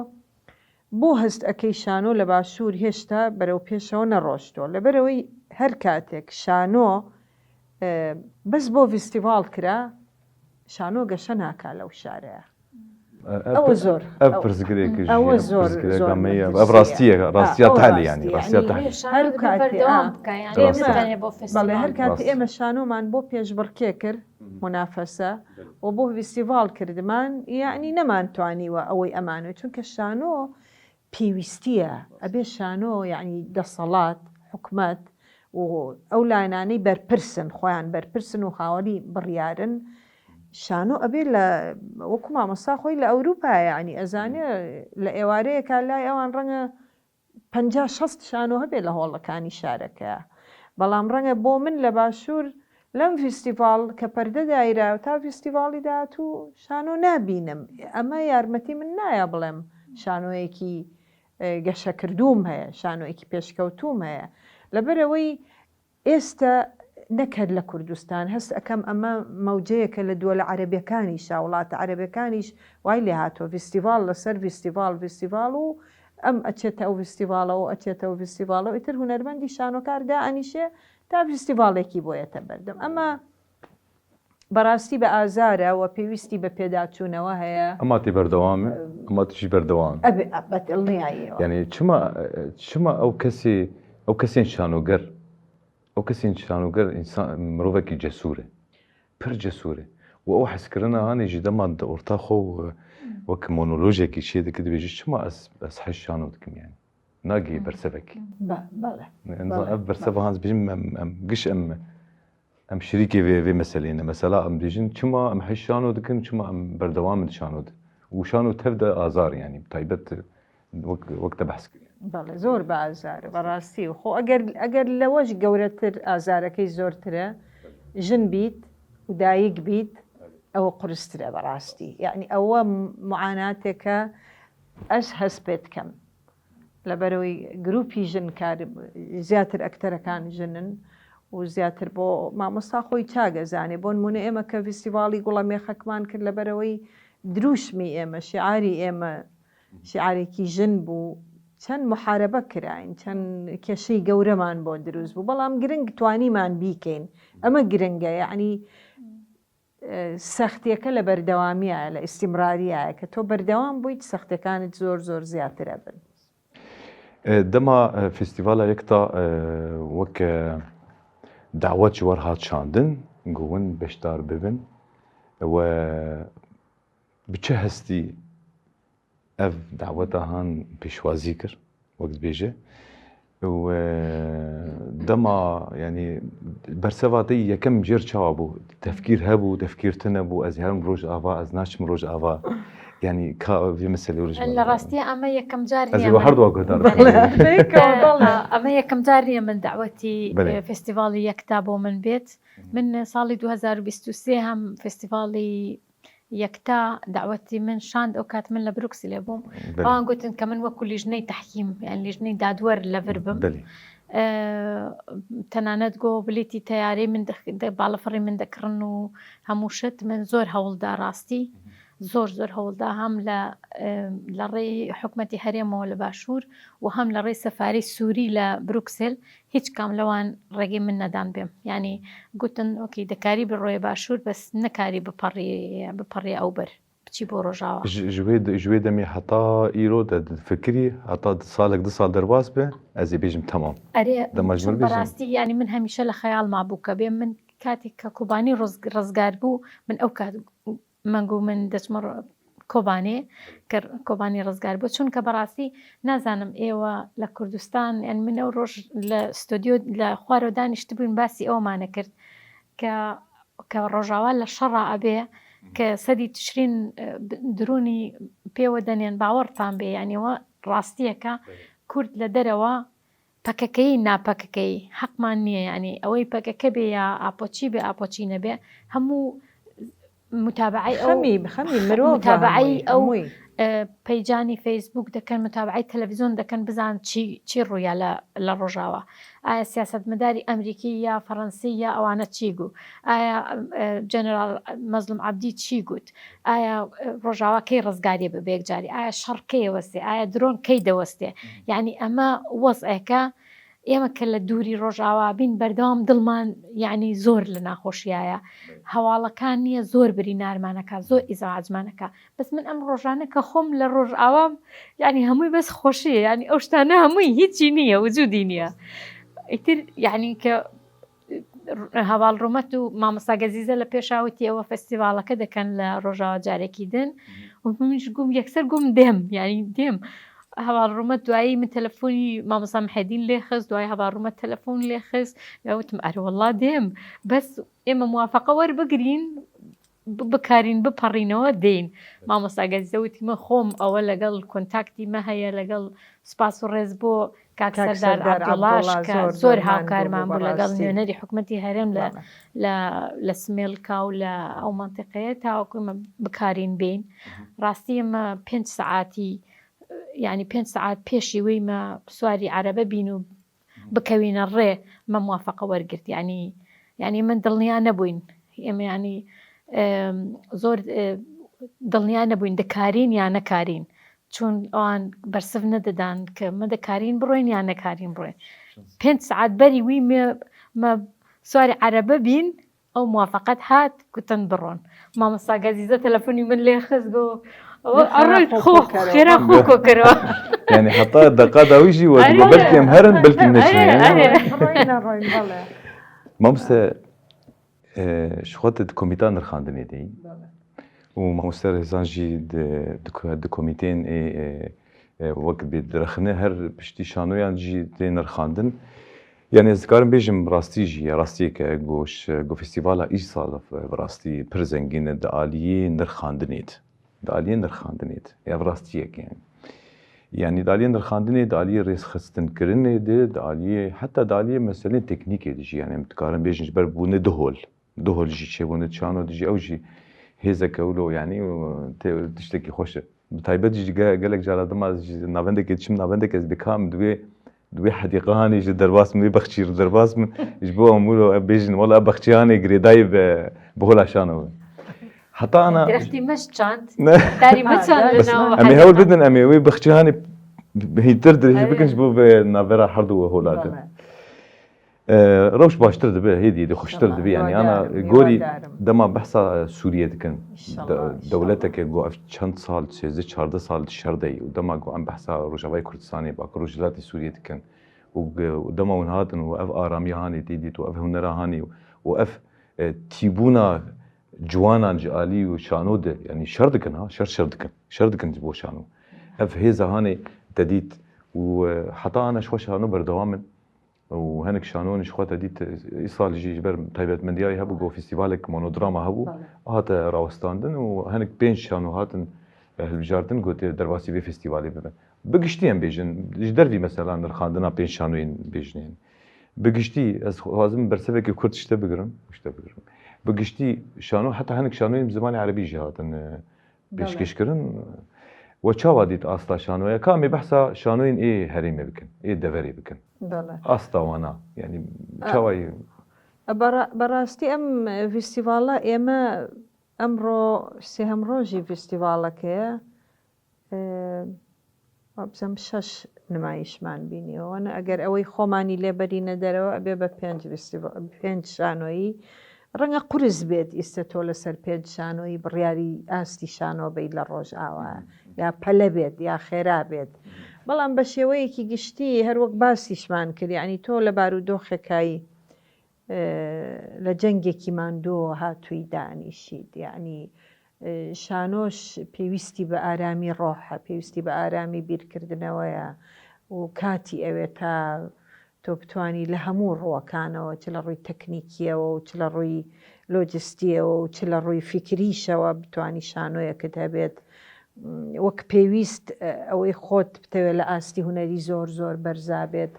بۆ هەست ئەکەی شانۆ لە باشوور هێشتا بەرەو پێشەوە نەڕۆشتووە؟ لەبەرەوەی هەر کاتێک شانۆ بەس بۆ ڤیستیڤاڵ کرا، شانۆ گەشە ناکا لەو شارەیە. ئەوە زۆر، ئەو پرسگرێکیش ئەوە زۆر، زۆر مەترسیە. ئەو ڕاستیە، ڕاستیە تالی، یعنی ڕاستیە تالی. هەر کاتێ بەڵێ، هەر کاتێ ئێمە شانۆمان بۆ پێشبڕکێ کرد، منافەسە، و بۆ ڤیستیڤاڵ کردمان، یعنی نەمان توانیوە ئەوەی ئەمانوێ، چونکە شانۆ پێویستیە، ئەبێ شانۆ، یعنی دەسەڵات، حکومەت و ئەو لایەنانەی بەرپرسن، خۆیان بەرپرسن و خاوەنی بڕیارن، شانۆ ئەبێ لە، وەکو مامۆستا خۆی لە ئەوروپا، یعنی ئەزانێ لە ئێوارەیەکە لای ئەوان ڕەنگە پەنجا شەست شانۆ هەبێ لە هۆڵەکانی شارەکە. بەڵام ڕەنگە بۆ من لە باشوور لەم ڤیستیڤاڵ کە پەردە دایرا تا ڤیستیڤاڵی داهاتوو شانۆ نابینم. ئەمە یارمەتی من نایە بڵێم شانۆیەکی گەشەکردووم هەیە، شانۆیەکی پێشکەوتووم هەیە. لەبەرەوەی ئێستە نەک هەر لە کوردستان، هەست ئەکەم ئەمە مەوجەیەکە لە دووەلە عەرەبیەکانیشا، وڵاتە عەرەبیەکانیش وای لێ هاتووە، ڤیستیڤاڵ لەسەر ڤیستیڤاڵ، ڤیستیڤاڵ و ئەم ئەچێتە ئەو ڤیستیڤاڵەوە، ئەچێتە ئەو ڤیستیڤاڵەوە، ئیتر هونەرمەندی شانۆکار دائەنیشێ تا ڤیستیڤاڵێکی بۆیەتە بەردەم. ئەمە بەڕاستی بە ئازارە و پێویستی بە پێداچوونەوە هەیە. ئەما تێ بەردەوامە، ئەما تیژی بەردەوام. ئەبێ، بە دڵنیاییەوە. یعنی چما، چما ئەو کەسێ، ئەو کەسێن شانۆگەر، ئەو کەسێن شانۆگەر ئینسان، مرۆڤێکی جەسوورە، پر جەسوورە. و ئەو حەزکردنە هانی ژی دەما دە ئۆرتا خۆ، وەک مۆنۆلۆژێکی چێ دەکە، دەبێژی چما ئەس، ئەس حەز شانۆ دکم، یعنی ناگی بەرسەڤێکی. بە-، بەڵێ. ئەم بەڵێ، بەرسەڤە بەڵێ. هەنز بژیم ئەم، ئەم گش ئەم، ئەم شریکێ vê، vê meseleyê ne. Mesela em dibêjin, çima em hej şano dikin, çima em berdewam in şano di. Û şano tev de azar, yanî, taybet wek, wek te behs kiriye. بەڵێ، زۆر بە ئازارە، بەڕاستی. خۆ ئەگەر، ئەگەر لەوەش گەورەتر ئازارەکەی زۆرترە، ژن بیت و دایک بیت، ئەوە قورسترە بەڕاستی. یعنی، ئەوە معاناتێکە ئەس هەست پێ دکەم. لەبەرەوەی گروپی ژن کار، زیاتر ئەکتەرەکان ژنن و زیاتر بۆ مامۆستا خۆی چاگە زانێ. بۆ نمونە، ئێمە کە ڤیستیڤاڵی گوڵە مێخەکمان کرد، لەبەرەوەی دروشمی ئێمە، شیعاری ئێمە، شیعارێکی ژن بوو، چەند محاربە کراین، چەند کێشەی گەورەمان بۆ دروست بوو، بەڵام گرنگ توانیمان بیکەین. ئەمە گرنگە، یعنی، ئە، سەختیەکە لە بەردەوامیایە، لە ئیستیمراریایە، کە تۆ بەردەوام بوویت، سەختیەکانت زۆر، زۆر زیاتر ئەبن. ئە، دەما، ئە، فستیڤالا یەکتا، ئە، وەک، ئە، داوەت ji we re hat şandin, ku hûn beşdar bibin. We bi çi hestî ev daweta han pêşwazî kir, wek dibêje? Û, e, dema, yanî, berseva te yî yekem jêr çawa bû? Tefkîr hebû, tefkîr tune bû, ez herim Rojava, ez naçim Rojava. Yanî, ka vê meselê Rojava. لە ڕاستیە ئەمە یەکەم جار نییە. Ez ê we her du guhdar bikim. Belê, belê. ئەمە یەکەم جار نییە من داوەتی، Belê. ئە، فستیڤاڵی یەکتا بۆ من بێت. من ساڵی دوو هەزار و بیست و سێ هەم فستیڤاڵی یەکتا داوەتی من شاند، ئەو کات من لە بروکسلێ بووم. بەڵێ. ئەوان گوتن کە من وەکو لیژنەی تەحکیم، یان لیژنەی دادوەر لەڤر بم. بەڵێ. ئە، تەنانەت گۆ بلیتی تەیارەی من دەخ-، دە-، باڵەفڕی من دەکڕن و هەموو شت. من زۆر هەوڵدا ڕاستی، زۆر، زۆر هەوڵدا هەم لە، ئە، لە ڕێی حکومەتی هەرێمەوە لە باشوور و هەم لە ڕێی سەفارەی سووری لە بروکسل. هیچ کام لەوان ڕێگەی من نەدان بێم. یعنی، گوتن، «ئۆکی، دەکاری بڕۆیە باشوور، بەس نەکاری بپەڕی، بپەڕی ئەو بەر، بچی بۆ ڕۆژاوا.» Ji, ji wê de, ji wê demê heta îro de difikirî, heta di salek, du sal derbas be, ez ê bêjim temam. ئەرێ، Dema ji min بێژن. بەڕاستی، یعنی، من هەمیشە لە خەیاڵما بوو کە بێ من کاتێک کە کۆبانی ڕز-، ڕزگار بوو، من ئەو کات مەنگو من دەچمە ڕۆ-، کۆبانێ، کە کۆبانی ڕزگار بوو. چونکە بەڕاستی نازانم ئێوە لە کوردستان، یان من ئەو ڕۆژ لە ستۆدیۆ لە خوارەوە دانیشتبووین، باسی ئەوەمانە کرد کە کە ڕۆژاوا لە شەڕا ئەبێ، کە سەدی تشرین، ئە، ب-، درونی پێوە دەنێن، باوەڕتان بێ، یعنی، وە ڕاستیەکە کورد لە دەرەوە پەکەکەی، ناپەکەکەی حەقمان نییە، یعنی، ئەوەی پەکەکە بێ یا ئاپۆچی بێ، ئاپۆچی نەبێ، هەموو متابعەی ئەو خەمی، خەمی مرۆڤە متابعەی هەمووی، ئەو، هەمووی. ئە، پەیجانی فەیسبوک دەکەن، متابعەی تەلەڤیزیۆن دەکەن، بزان چی، چی ڕوویا لە، لە ڕۆژاوا. ئایا سیاسەتمەداری ئەمریکی یا فەڕەنسی یا ئەوانە چی گو؟ ئایا، ئە، جەنەرال مەزلوم عەبدی چی گوت؟ ئایا، ئە، ڕۆژاوا کەی ڕزگاری ببێ یەکجاری؟ ئایا شەڕ کەی وەستێ؟ ئایا درۆن کەی دەوەستێ؟ یعنی، ئەمە وەزعێکە ئێمە کە لە دووری ڕۆژاوا بین، بەردەوام دڵمان، یعنی، زۆر لە ناخۆشیایە. هەواڵەکان نییە، زۆر برینارمانەکە، زۆر ئیزعاجمانەکە. بەس من ئەم ڕۆژانە کە خۆم لە ڕۆژاوام، یعنی، هەمووی بەس خۆشیە، یعنی، ئەو شتانە هەمووی هیچی نییە، وجودی نییە. ئیتر، یعنی، کە هەواڵ ڕوومەت و مامۆستا گەزیزە لە پێشاوتی ئەوە فستیڤاڵەکە دەکەن لە ڕۆژاوا جارێکی دن. و منش گوم، یەکسەر گوم دێم، یعنی، دێم. هەواڵ ڕوومەت دوایی من تەلەفۆنی مامۆستا محێدین لێ خست، دوای هەواڵ ڕوومەت تەلەفۆن لێ خست. یا وتم، ئەرێ وەڵا دێم. بەس ئێمە موافقە وەربگرین، ب-، بکارین، بپەڕینەوە، دێین. مامۆستا گەزیزە وتی، من خۆم ئەوە لەگەڵ کۆنتاکتی مە هەیە، لەگەڵ سپاس و ڕێز بۆ کاک کاک سەردار سەردار عەبدوڵاش عەبدوڵا کە زۆر زۆر هەوکارمان بوو، هاوکارمان بوو لەگەڵ بەڕاستی. نوێنەری حکومەتی هەرێم لە، بەڵێ. لە، لە سمێلکا و لە ئەو مەنتیقەیە تاوەکو ئێمە بکارین بین. ڕاستی ئێمە پێنج سەعاتی، یعنی، پێنج سەعات پێشی وی مە سواری عەرەبە بین و بکەوینە ڕێ، مە موافقە وەرگرت. یعنی، یعنی، من دڵنیا نەبووین. ئێمە، یعنی، ئێم، زۆر، ئێ، دڵنیا نەبووین دەکارین یا نەکارین. چون ئەوان بەرسڤ نەدەدان کە مە دەکارین بڕۆین یا نەکارین بڕۆین. پێنج سەعات بەری وی مە، مە سواری عەرەبە بین، ئەو موافقەت هات، گوتن بڕۆن. مامۆستا گەزیزە تەلەفۆنی من لێ خست، گو، ئەوە خێرا ئەڕۆین خۆ خۆ، کۆکەرەوە. خێرا خۆ کۆکەرەوە. یعنی، حتا دەقا داوی ژی وە، ئەرێ، گو، بەلکی ئەم هەرن، بەلکی نەچن، ئەرێ، یعنی. ئەرێ. بڕۆین، نەڕۆین، بەڵێ. مامۆستا، ئێ، شخۆتە di komîta nirxandinê de yî. بەڵێ. û mamoste Rêzan jî di, di, ku-, di komîteyên ê, ê, ê, wek bê direxine her piştî şanoyan jî tê nirxandin. Yani ez dikarim bêjim rastî jî ye, rastiyeke ku ş-, ku festîvala îsal bi rastî pir zengîn e di aliyê nirxandinê de. Di aliyê nirxandinê de. Ev rastiyek yani. Yani di aliyê nirxandinê, di aliyê rêzxistinkirinê de, di aliyê, heta di aliyê meselên teknîkê de jî, yani em dikarin bêjin ji ber bûne du hol. Du hol jî çêbûne di şano de jî, ew jî hêzeke wilo, yani, û tê-, tiştekî xweş e. Bi taybet jî ge-, gelek cara dima ez jî navendekê diçim, navendek ez bêkam di wê, di wê hedîqehanê ji derbas min, wê bexçî re derbas min, ji bo em wilo ev bêjin, wela ev bexçîhanê girêdayî bi, bi hola şano. Heta ana Dirextî me çand, Ne. Darî me çand li Bes nav em ê hewl bidin, em ê wê bexçîhanê hîntir dirêj bikin ji bo vê navbera her du hola de. Bele. E, rewş baştir dibe, hêdî hêdî xweştir dibe. Yani ana gorî dema behsa, e, Sûriyê dikin. De-, dewleteke ku ev çend sal, sêzdeh çardeh sal di şer de ye û dema ku em behsa Rojavayê Kurdistanê, Bakur Rojhilatê Sûriyê dikin û, û dema hûn hatin û ev aramiya hanê tê dît û ev hunera hanê û ev, e, tîbûna ciwanan ji alî û şano de, yani şer dikin ha, şer şer dikin. Şer dikin ji bo şano. Ev hêza hanê te dît û, e, heta ana ji xwe şano berdewam in. Û hinek şanoyên ji xwe te dît, îsal jî ji ber taybetmendiya wî hebû, got festîvalek monodrama hebû, hate rawestandin û hinek pênc şano hatin, e, hilbijartin, got ê derbasî vê festîvalê bibin. Bi giştî em bêjin, ji dervî mesela nirxandina pênc şanoyên bêjinê. Bi giştî ez xwazim bersivekê kurt ji te bigirim, ji te bigirim. Bi giştî şano, heta hinek şanoyên bi zimanê erebî jî hatin, e, pêşkêş kirin. We çawa dît asta şanoya? Ka em ê behsa şanoyên ê herêmê bikin, ê deverê bikin. Bele. Asta wana, yani çawa yê? Bera-, berastî em festîvala, ême emro sêhem rojî festîvaleke ye. Ee, Wabzem şeş nimayişman bîniye. Wana eger ewey xomani lê berîne derewe, ebê be pênc festîval, pênc şanoyî. Renge quriz bêt, îste to li ser pênc şanoyî biryarî astî şano bey li Rojava. Ya pele bêt, ya xêra bêt. Belam be şêweyekî giştî, her wek basîşman kir, yanî to li barûdoxekayî, e, li cengekî mando hatûyî danîşît. Yanî, e, şanoş pêwîstî bi aramî roh e, pêwîstî bi aramî bîrkirdineweye û katî ew ê ta تۆ بتانی لە هەموو ڕووەکانەوە، چ لە ڕووی تەکنیکیەوە و چ لە ڕووی لۆجستیەوە و چ لە ڕووی فیکریشەوە بتانی شانۆیەکت هەبێت، م، وەک پێویست، ئە، ئەوەی خۆت بتەوێت لە ئاستی هونەری زۆر زۆر بەرزا بێت.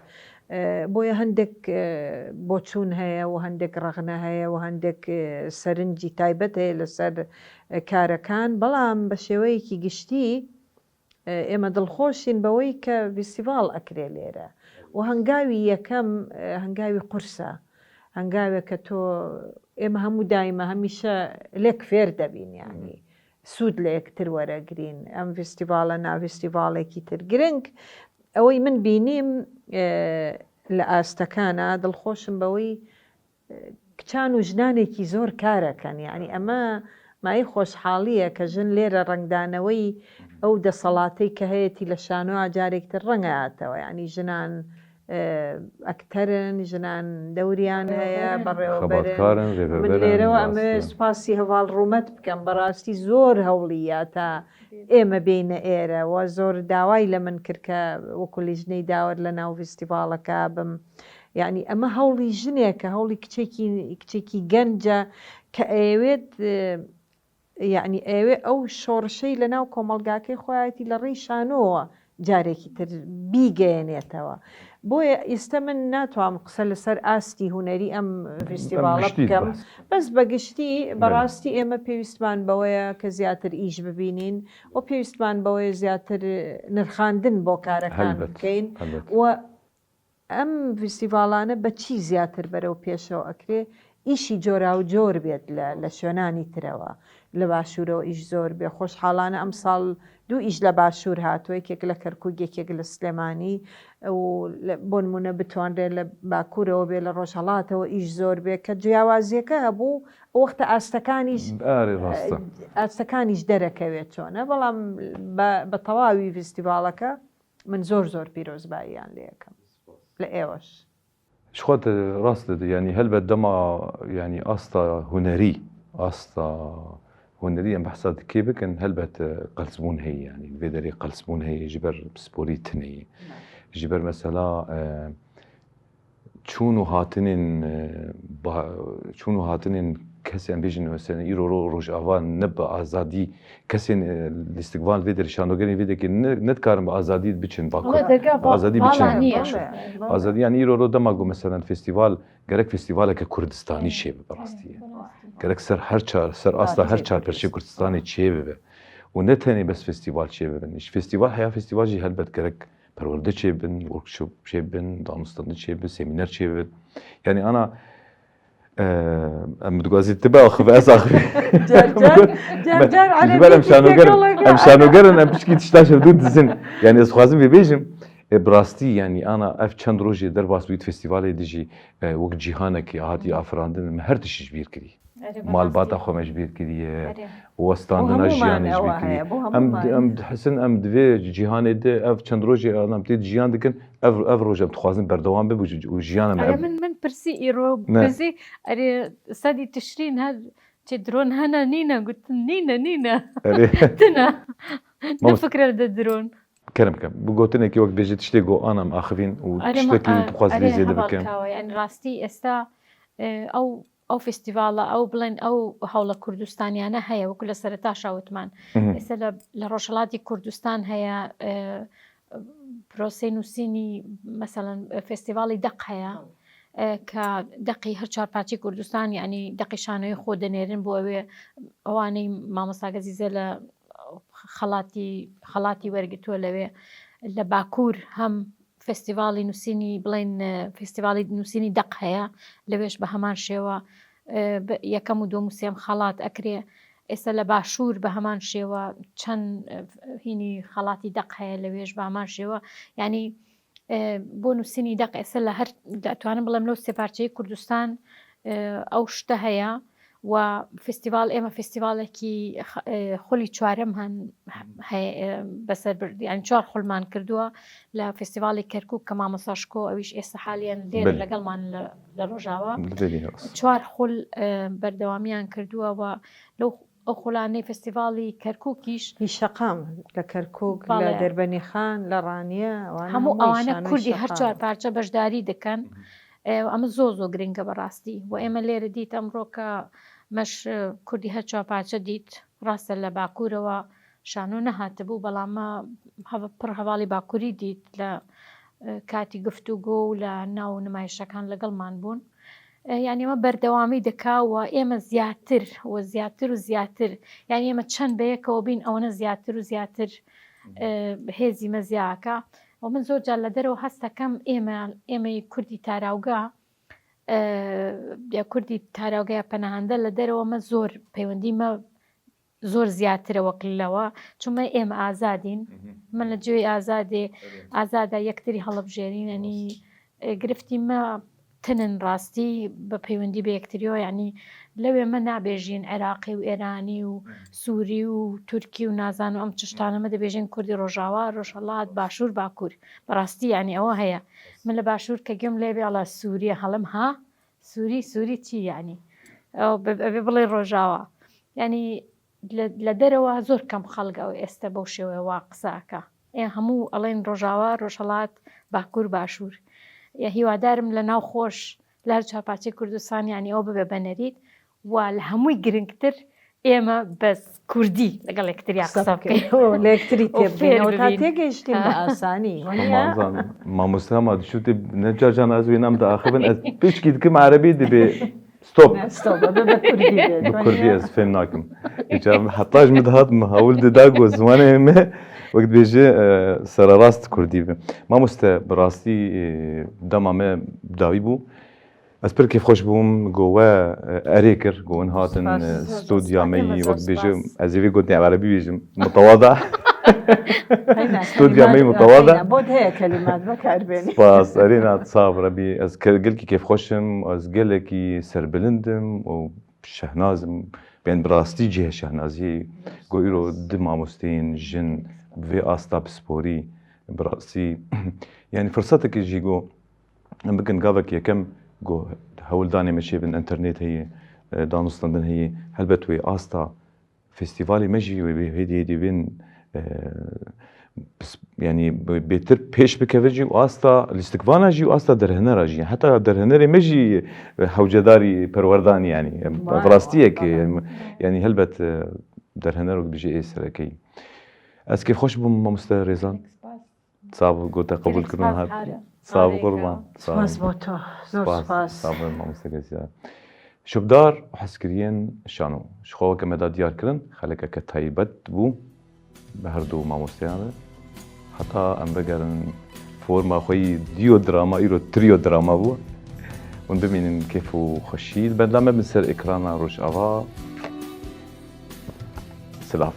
ئە، بۆیە هەندێک، ئە، بۆچوون هەیە و هەندێک ڕەغنە هەیە و هەندێک، ئە، سەرنجی تایبەت هەیە لەسەر، ئە، کارەکان، بەڵام بە شێوەیەکی گشتی، ئێمە دڵخۆشین بەوەی کە ڤیستیڤاڵ ئەکرێ لێرە و هەنگاوی یەکەم، هەنگاوی قورسە، هەنگاوێک کە تۆ، ئێمە هەموو دایمە هەمیشە لێک فێر دەبین، یعنی سوود لە یەکتر وەرەگرین. ئەم ڤیستیڤاڵە نا ڤیستیڤاڵێکی تر گرنگ. ئەوەی من بینیم، ئێ، لە ئاستەکانە، دڵخۆشم بەوەی کچان و ژنانێکی زۆر کارەکەن، یعنی ئەمە مای خۆشحاڵیە کە ژن لێرە ڕەنگدانەوەی ئەو دەسەڵاتەی کە هەیەی لە شانۆ جارێکتر ڕەنگەهاتەوە، یعنی ژنان، ئێ، ئەکتەرن، ژنان دەوریان هەیە، بەڕێوەبەرن. خەباتکارن، من ڕێبەرن، لێرەوە ئەمە ڕاستە. سوپاسی هەواڵ ڕوومەت بکەم، بەڕاستی زۆر هەوڵی یا تا ئێمە بێینە ئێرە و زۆر داوای لە من کرد کە وەکو لیژنەی داوەر لە ناو فیستیڤاڵەکە بم. یعنی ئەمە هەوڵی ژنێکە، هەوڵی کچێکی، کچێکی گەنجە کە ئەیەوێت، ئێ، یعنی ئەوێ ئەو شۆڕشەی لە ناو کۆمەڵگاکەی خۆیەتی لە ڕێی شانۆوە جارێکی تر بیگەیەنێتەوە. بۆیە ئێستا من ناتوانم قسە لەسەر ئاستی هونەری ئەم فیستیڤاڵە گشتی بکەم. بەس. بەس بە گشتی، بەڵێ. بەڕاستی ئێمە پێویستمان بەوەیە کە زیاتر ئیش ببینین و پێویستمان بەوەیە زیاتر نرخاندن بۆ کارەکان هەلبەت، بکەین. هەلبەت. و ئەم فیستیڤاڵانە بە چی زیاتر بەرەو پێشەوە ئەکرێ؟ ئیشی جۆرا و جۆر بێت لە، لە شوێنانی ترەوە، لە باشوورەوە ئیش زۆر بێ. خۆشحاڵانە ئەم ساڵ دوو ئیش لە باشوور هاتووە، یەکێک لە کەرکووک، یەکێک لە سلێمانی. و لە، بۆ نمونە بتوانرێت لە باکوورەوە بێ، لە ڕۆژهەڵاتەوە ئیش زۆر بێ، کە جیاوازیەکە هەبوو، ئەو وەختە ئاستەکانیش، ئارێ ڕاستە. ئاستەکانیش دەرەکەوێت چۆنە، بەڵام بە، بە تەواوی فیستیڤاڵەکە من زۆر زۆر پیرۆزباییان لێ یەکەم لە ئێوەش. Ji xwe te rast dide, yanî helbet dema, yanî asta hunerî, asta hunerî em behsa dikê bikin, helbet, e, qelsbûn heye, yanî li vê derê qelsbûn heye ji ber sporî tune ye. Ji ber mesela, e, çûn û hatinên, e, ba-, çûn û hatinên kesên, em bêjin mesela îro ro-, Rojava ne bi azadî, kesên, e, lîstikvan vê derê, şanogerên vê derê ne, ne dikarin bi azadî biçin Bakur. Ama dergah Bi azadî vala biçin. Niye? Azadî, yanî îro ro dema ku mesela festîval, gerek festîvaleke Kurdistanî çêbe bi rastî ye. Gerek ser her çar, ser asta her çar perçê Kurdistanê çêbibe. Û ne tenê bes festîval çêbibin. Ji festîval heya festîval jî helbet gerek perwerde çêbin, workshop çêbin, danûstandin çêbin, semîner çêbin. Yanî ana, e, em dixwazî tu biaxive, ez axivî. Car car, car car Ji ber em şanoger, em şanoger in, em pişkî tişta ji hev dû dizin. Yanî ez dixwazim vê bêjim, e, bi rastî, yanî ana ev çend rojê derbas bûyî festîvalê de jî, e, wek cîhanekî hatî afirandin, me her tişt ji bîr kirî. Erê, bi Malbata rastî. Xwe me ji bîr kiriye. Erê. Westandina jiyanê ji bîr kiriye. Em, em dihisin, em di vê cîhanê de ev çend rojê em tê de jiyan dikin, ev, ev roj em dixwazin berdewam bibe û ji-, û jiyana me Erê, ev min, min pirsî îro, Ne. pirsî, erê, sedî tişrîn her çi dron hene nîne, gotin nîne, nîne. Erê. Tine. Ne Mamost- fikre de dron. Kerem ke, bi gotinekî wek bêje tiştê go ana em axivîn û Erê, ma-, tiştekî a-, dixwaz erê, lê zêde heval bikim. Kawa, yani rastî êsta, e, ew, ew festîvala, ew biڵێن ew hewla Kurdistaniyane heye, wekî li sereta şawitman. Mhm. Êsta li, li Rojhilatî Kurdistan heye, e, prosê nûsînî, meselan, e, festîvalî deq heye, e, ke deqî her çar parçeyê Kurdistan, yani deqî şanoyê xwe dinêrin bo ewê, ewanê mamosta Gezîze li xelatî, xelatî wergirtuwe lewê. Li Bakur hem festîvalî nûsînî, biڵێن, e, festîvalî nûsînî deq heye, lewêş bi heman şêwe, e, bi yekem û dom û sêm xelat ekirê. Êse li Başûr bi heman şêwe çend, e, hînî xelatî deq heye, lewêş bi heman şêwe. Yani, e, bo nûsînî deq êse li her, dituanim biڵêm lew sê parçeyê Kurdistan, e, ew şte heye. و festîval، ئێمە festîvalekî x-، e, xulî çarem hen، heye, e, beser bir، yani çar xulman kirduwa لە festîvalê Kerkûk ke mamosta Şiko ewîş êsta haliyen lêr Belê. لەگەڵمان لە، لە Rojava. Belê, rast. Çar xul، e، berdewamiyan kirduwa و لەو ئەو خولانەی فستیڤاڵی کەرکووکیش. هی شەقام، لە کەرکووک، لە بەڵێ. دەربەنیخان، لە ڕانیە، ئەوانە هەموو هەمووی ئەوانە شانۆی کوردی هەر شەقام. چوار پارچە بەشداری دەکەن. ئێ، ئەمە زۆر زۆر گرنگە بەڕاستی. و ئێمە لێرە دیت ئەمڕۆ کە مەش کوردی هەر چوار پارچە دیت، ڕاستە لە باکوورەوە شانۆ نەهاتبوو، بەڵام مە هەڤ- پڕ هەواڵی باکووری دیت لە ئێ، کاتی گفتوگۆ و لە ناو نمایشەکان لەگەڵمان بوون. ئێ، یعنی ئەمە بەردەوامی دەکا و ئێمە زیاتر و زیاتر و زیاتر، یعنی ئێمە چەند بەیەکەوە بین ئەوەنە زیاتر و زیاتر ئێ، هێزی مەزیاکە. و من زۆر جار لە دەرەوە هەست دەکەم ئێمە، ئێمەی کوردی تاراوگە، ئێ، یا کوردی تاراوگە یا پەناهەندە لە دەرەوە مە زۆر پەیوەندی مە زۆر زیاترە وەک لەوە، چونمە ئێمە ئازادین. من لە جوێی ئازادێ، ئازادا یەکتری هەڵبژێرین، یعنی ئێ، گرفتی مە تنن ڕاستی بە پەیوەندی بە یەکتریەوە، یعنی لەوێ مە نابێژین عێراقی و ئێرانی و سووری و تورکی و نازان و ئەم چشتانە مە دەبێژین کوردی ڕۆژاوا، ڕۆژهەڵات، باشوور، باکوور. بەڕاستی یعنی ئەوە هەیە. من لە باشوور کە گوێم لێ بێ ئەڵا سووریە هەڵم ها، سووری، سووری چی یعنی؟ ئەو بە- ئەبێ بڵێ ڕۆژاوا. یعنی لە- لە دەرەوە زۆر کەم خەڵک ئەو ئێستا بەو شێوەیە وا قساکە. ئێ هەموو ئەڵێن ڕۆژاوا، ڕۆژهەڵات، باکوور، باشوور. ئێ هیوادارم لە ناو خۆش لە هەر چوار پارچەی کوردستان یعنی ئەو ببێ بەنەریت و لە هەمووی گرنگتر ئێمە بەس کوردی لەگەڵ یەکتریا قسە بکەین. لە یەکتری و فێر تێبگەینەوە تا ببین. تێگەیشتین بە ئاسانی. وانە؟ مامزان مامۆستا ما دشوتێ نەجارجان ئەزوێنام داخبن ئەس پشکی دکم عربی دبێ stop. Stop, bebe Kurdî bê. Bi Kurdî ez fêm nakim. Îcar heta ji min dihat min hewil dida ku zimanê me wek dibêje e, sererast Kurdî be. Mamoste bi rastî e, dema me dawî bû. Ez pir kêfxweş bûm ku we e, erê kir, ku hûn hatin e, Spas. studya me yî wek dibêje ez ê vê gotinê ew erebî bêjim. Mitewada. Studya me yî mitewada. Bod heye kelimat bekarbenî. Spas, erê na sax rebî. Ez ke- gelkî kêfxweş im, ez gelekî serbilind im û şehnaz im. Bên bi rastî cihê şehnaziyê ku îro du mamosteyên jin bi vê asta pisporî bi rastî yani firsetekê jî ku em bikin gavek yekem ku hewldanê me çêbin, internet heye, e, danûstandin heye, helbet wê asta festîvalê me jî wê wê hêdî hêdî bên e, pis- yani bê- bêtir pêş bikeve jî û asta lîstikvana jî û asta derhenera jî. Heta derhenerê me jî e, hewcedarî perwerdanî yani. Em, Vay, bi rastiyekê vay, yani, yani helbet e, derhener wek bijî ê serekeyî. Ez kêfxweş bûm mamoste Rêzan. Sağ ol, gote qebûl kirin hat. Sağ ol, qurban. Sağ ol. Spas bo to. Zor spas. Sağ ol, mamoste Rêzan. Şubdar û hezkiriyên şano. Ji xwe weke me da diyar kirin, xelekeke taybet bû. Bi her du mamosteyan re. Heta em vegerin forma xwe yî diyo drama, îro trio drama bû. Hûn bimînin kêf û xweşî. Li benda me bin ser ekrana Rojava. Silav.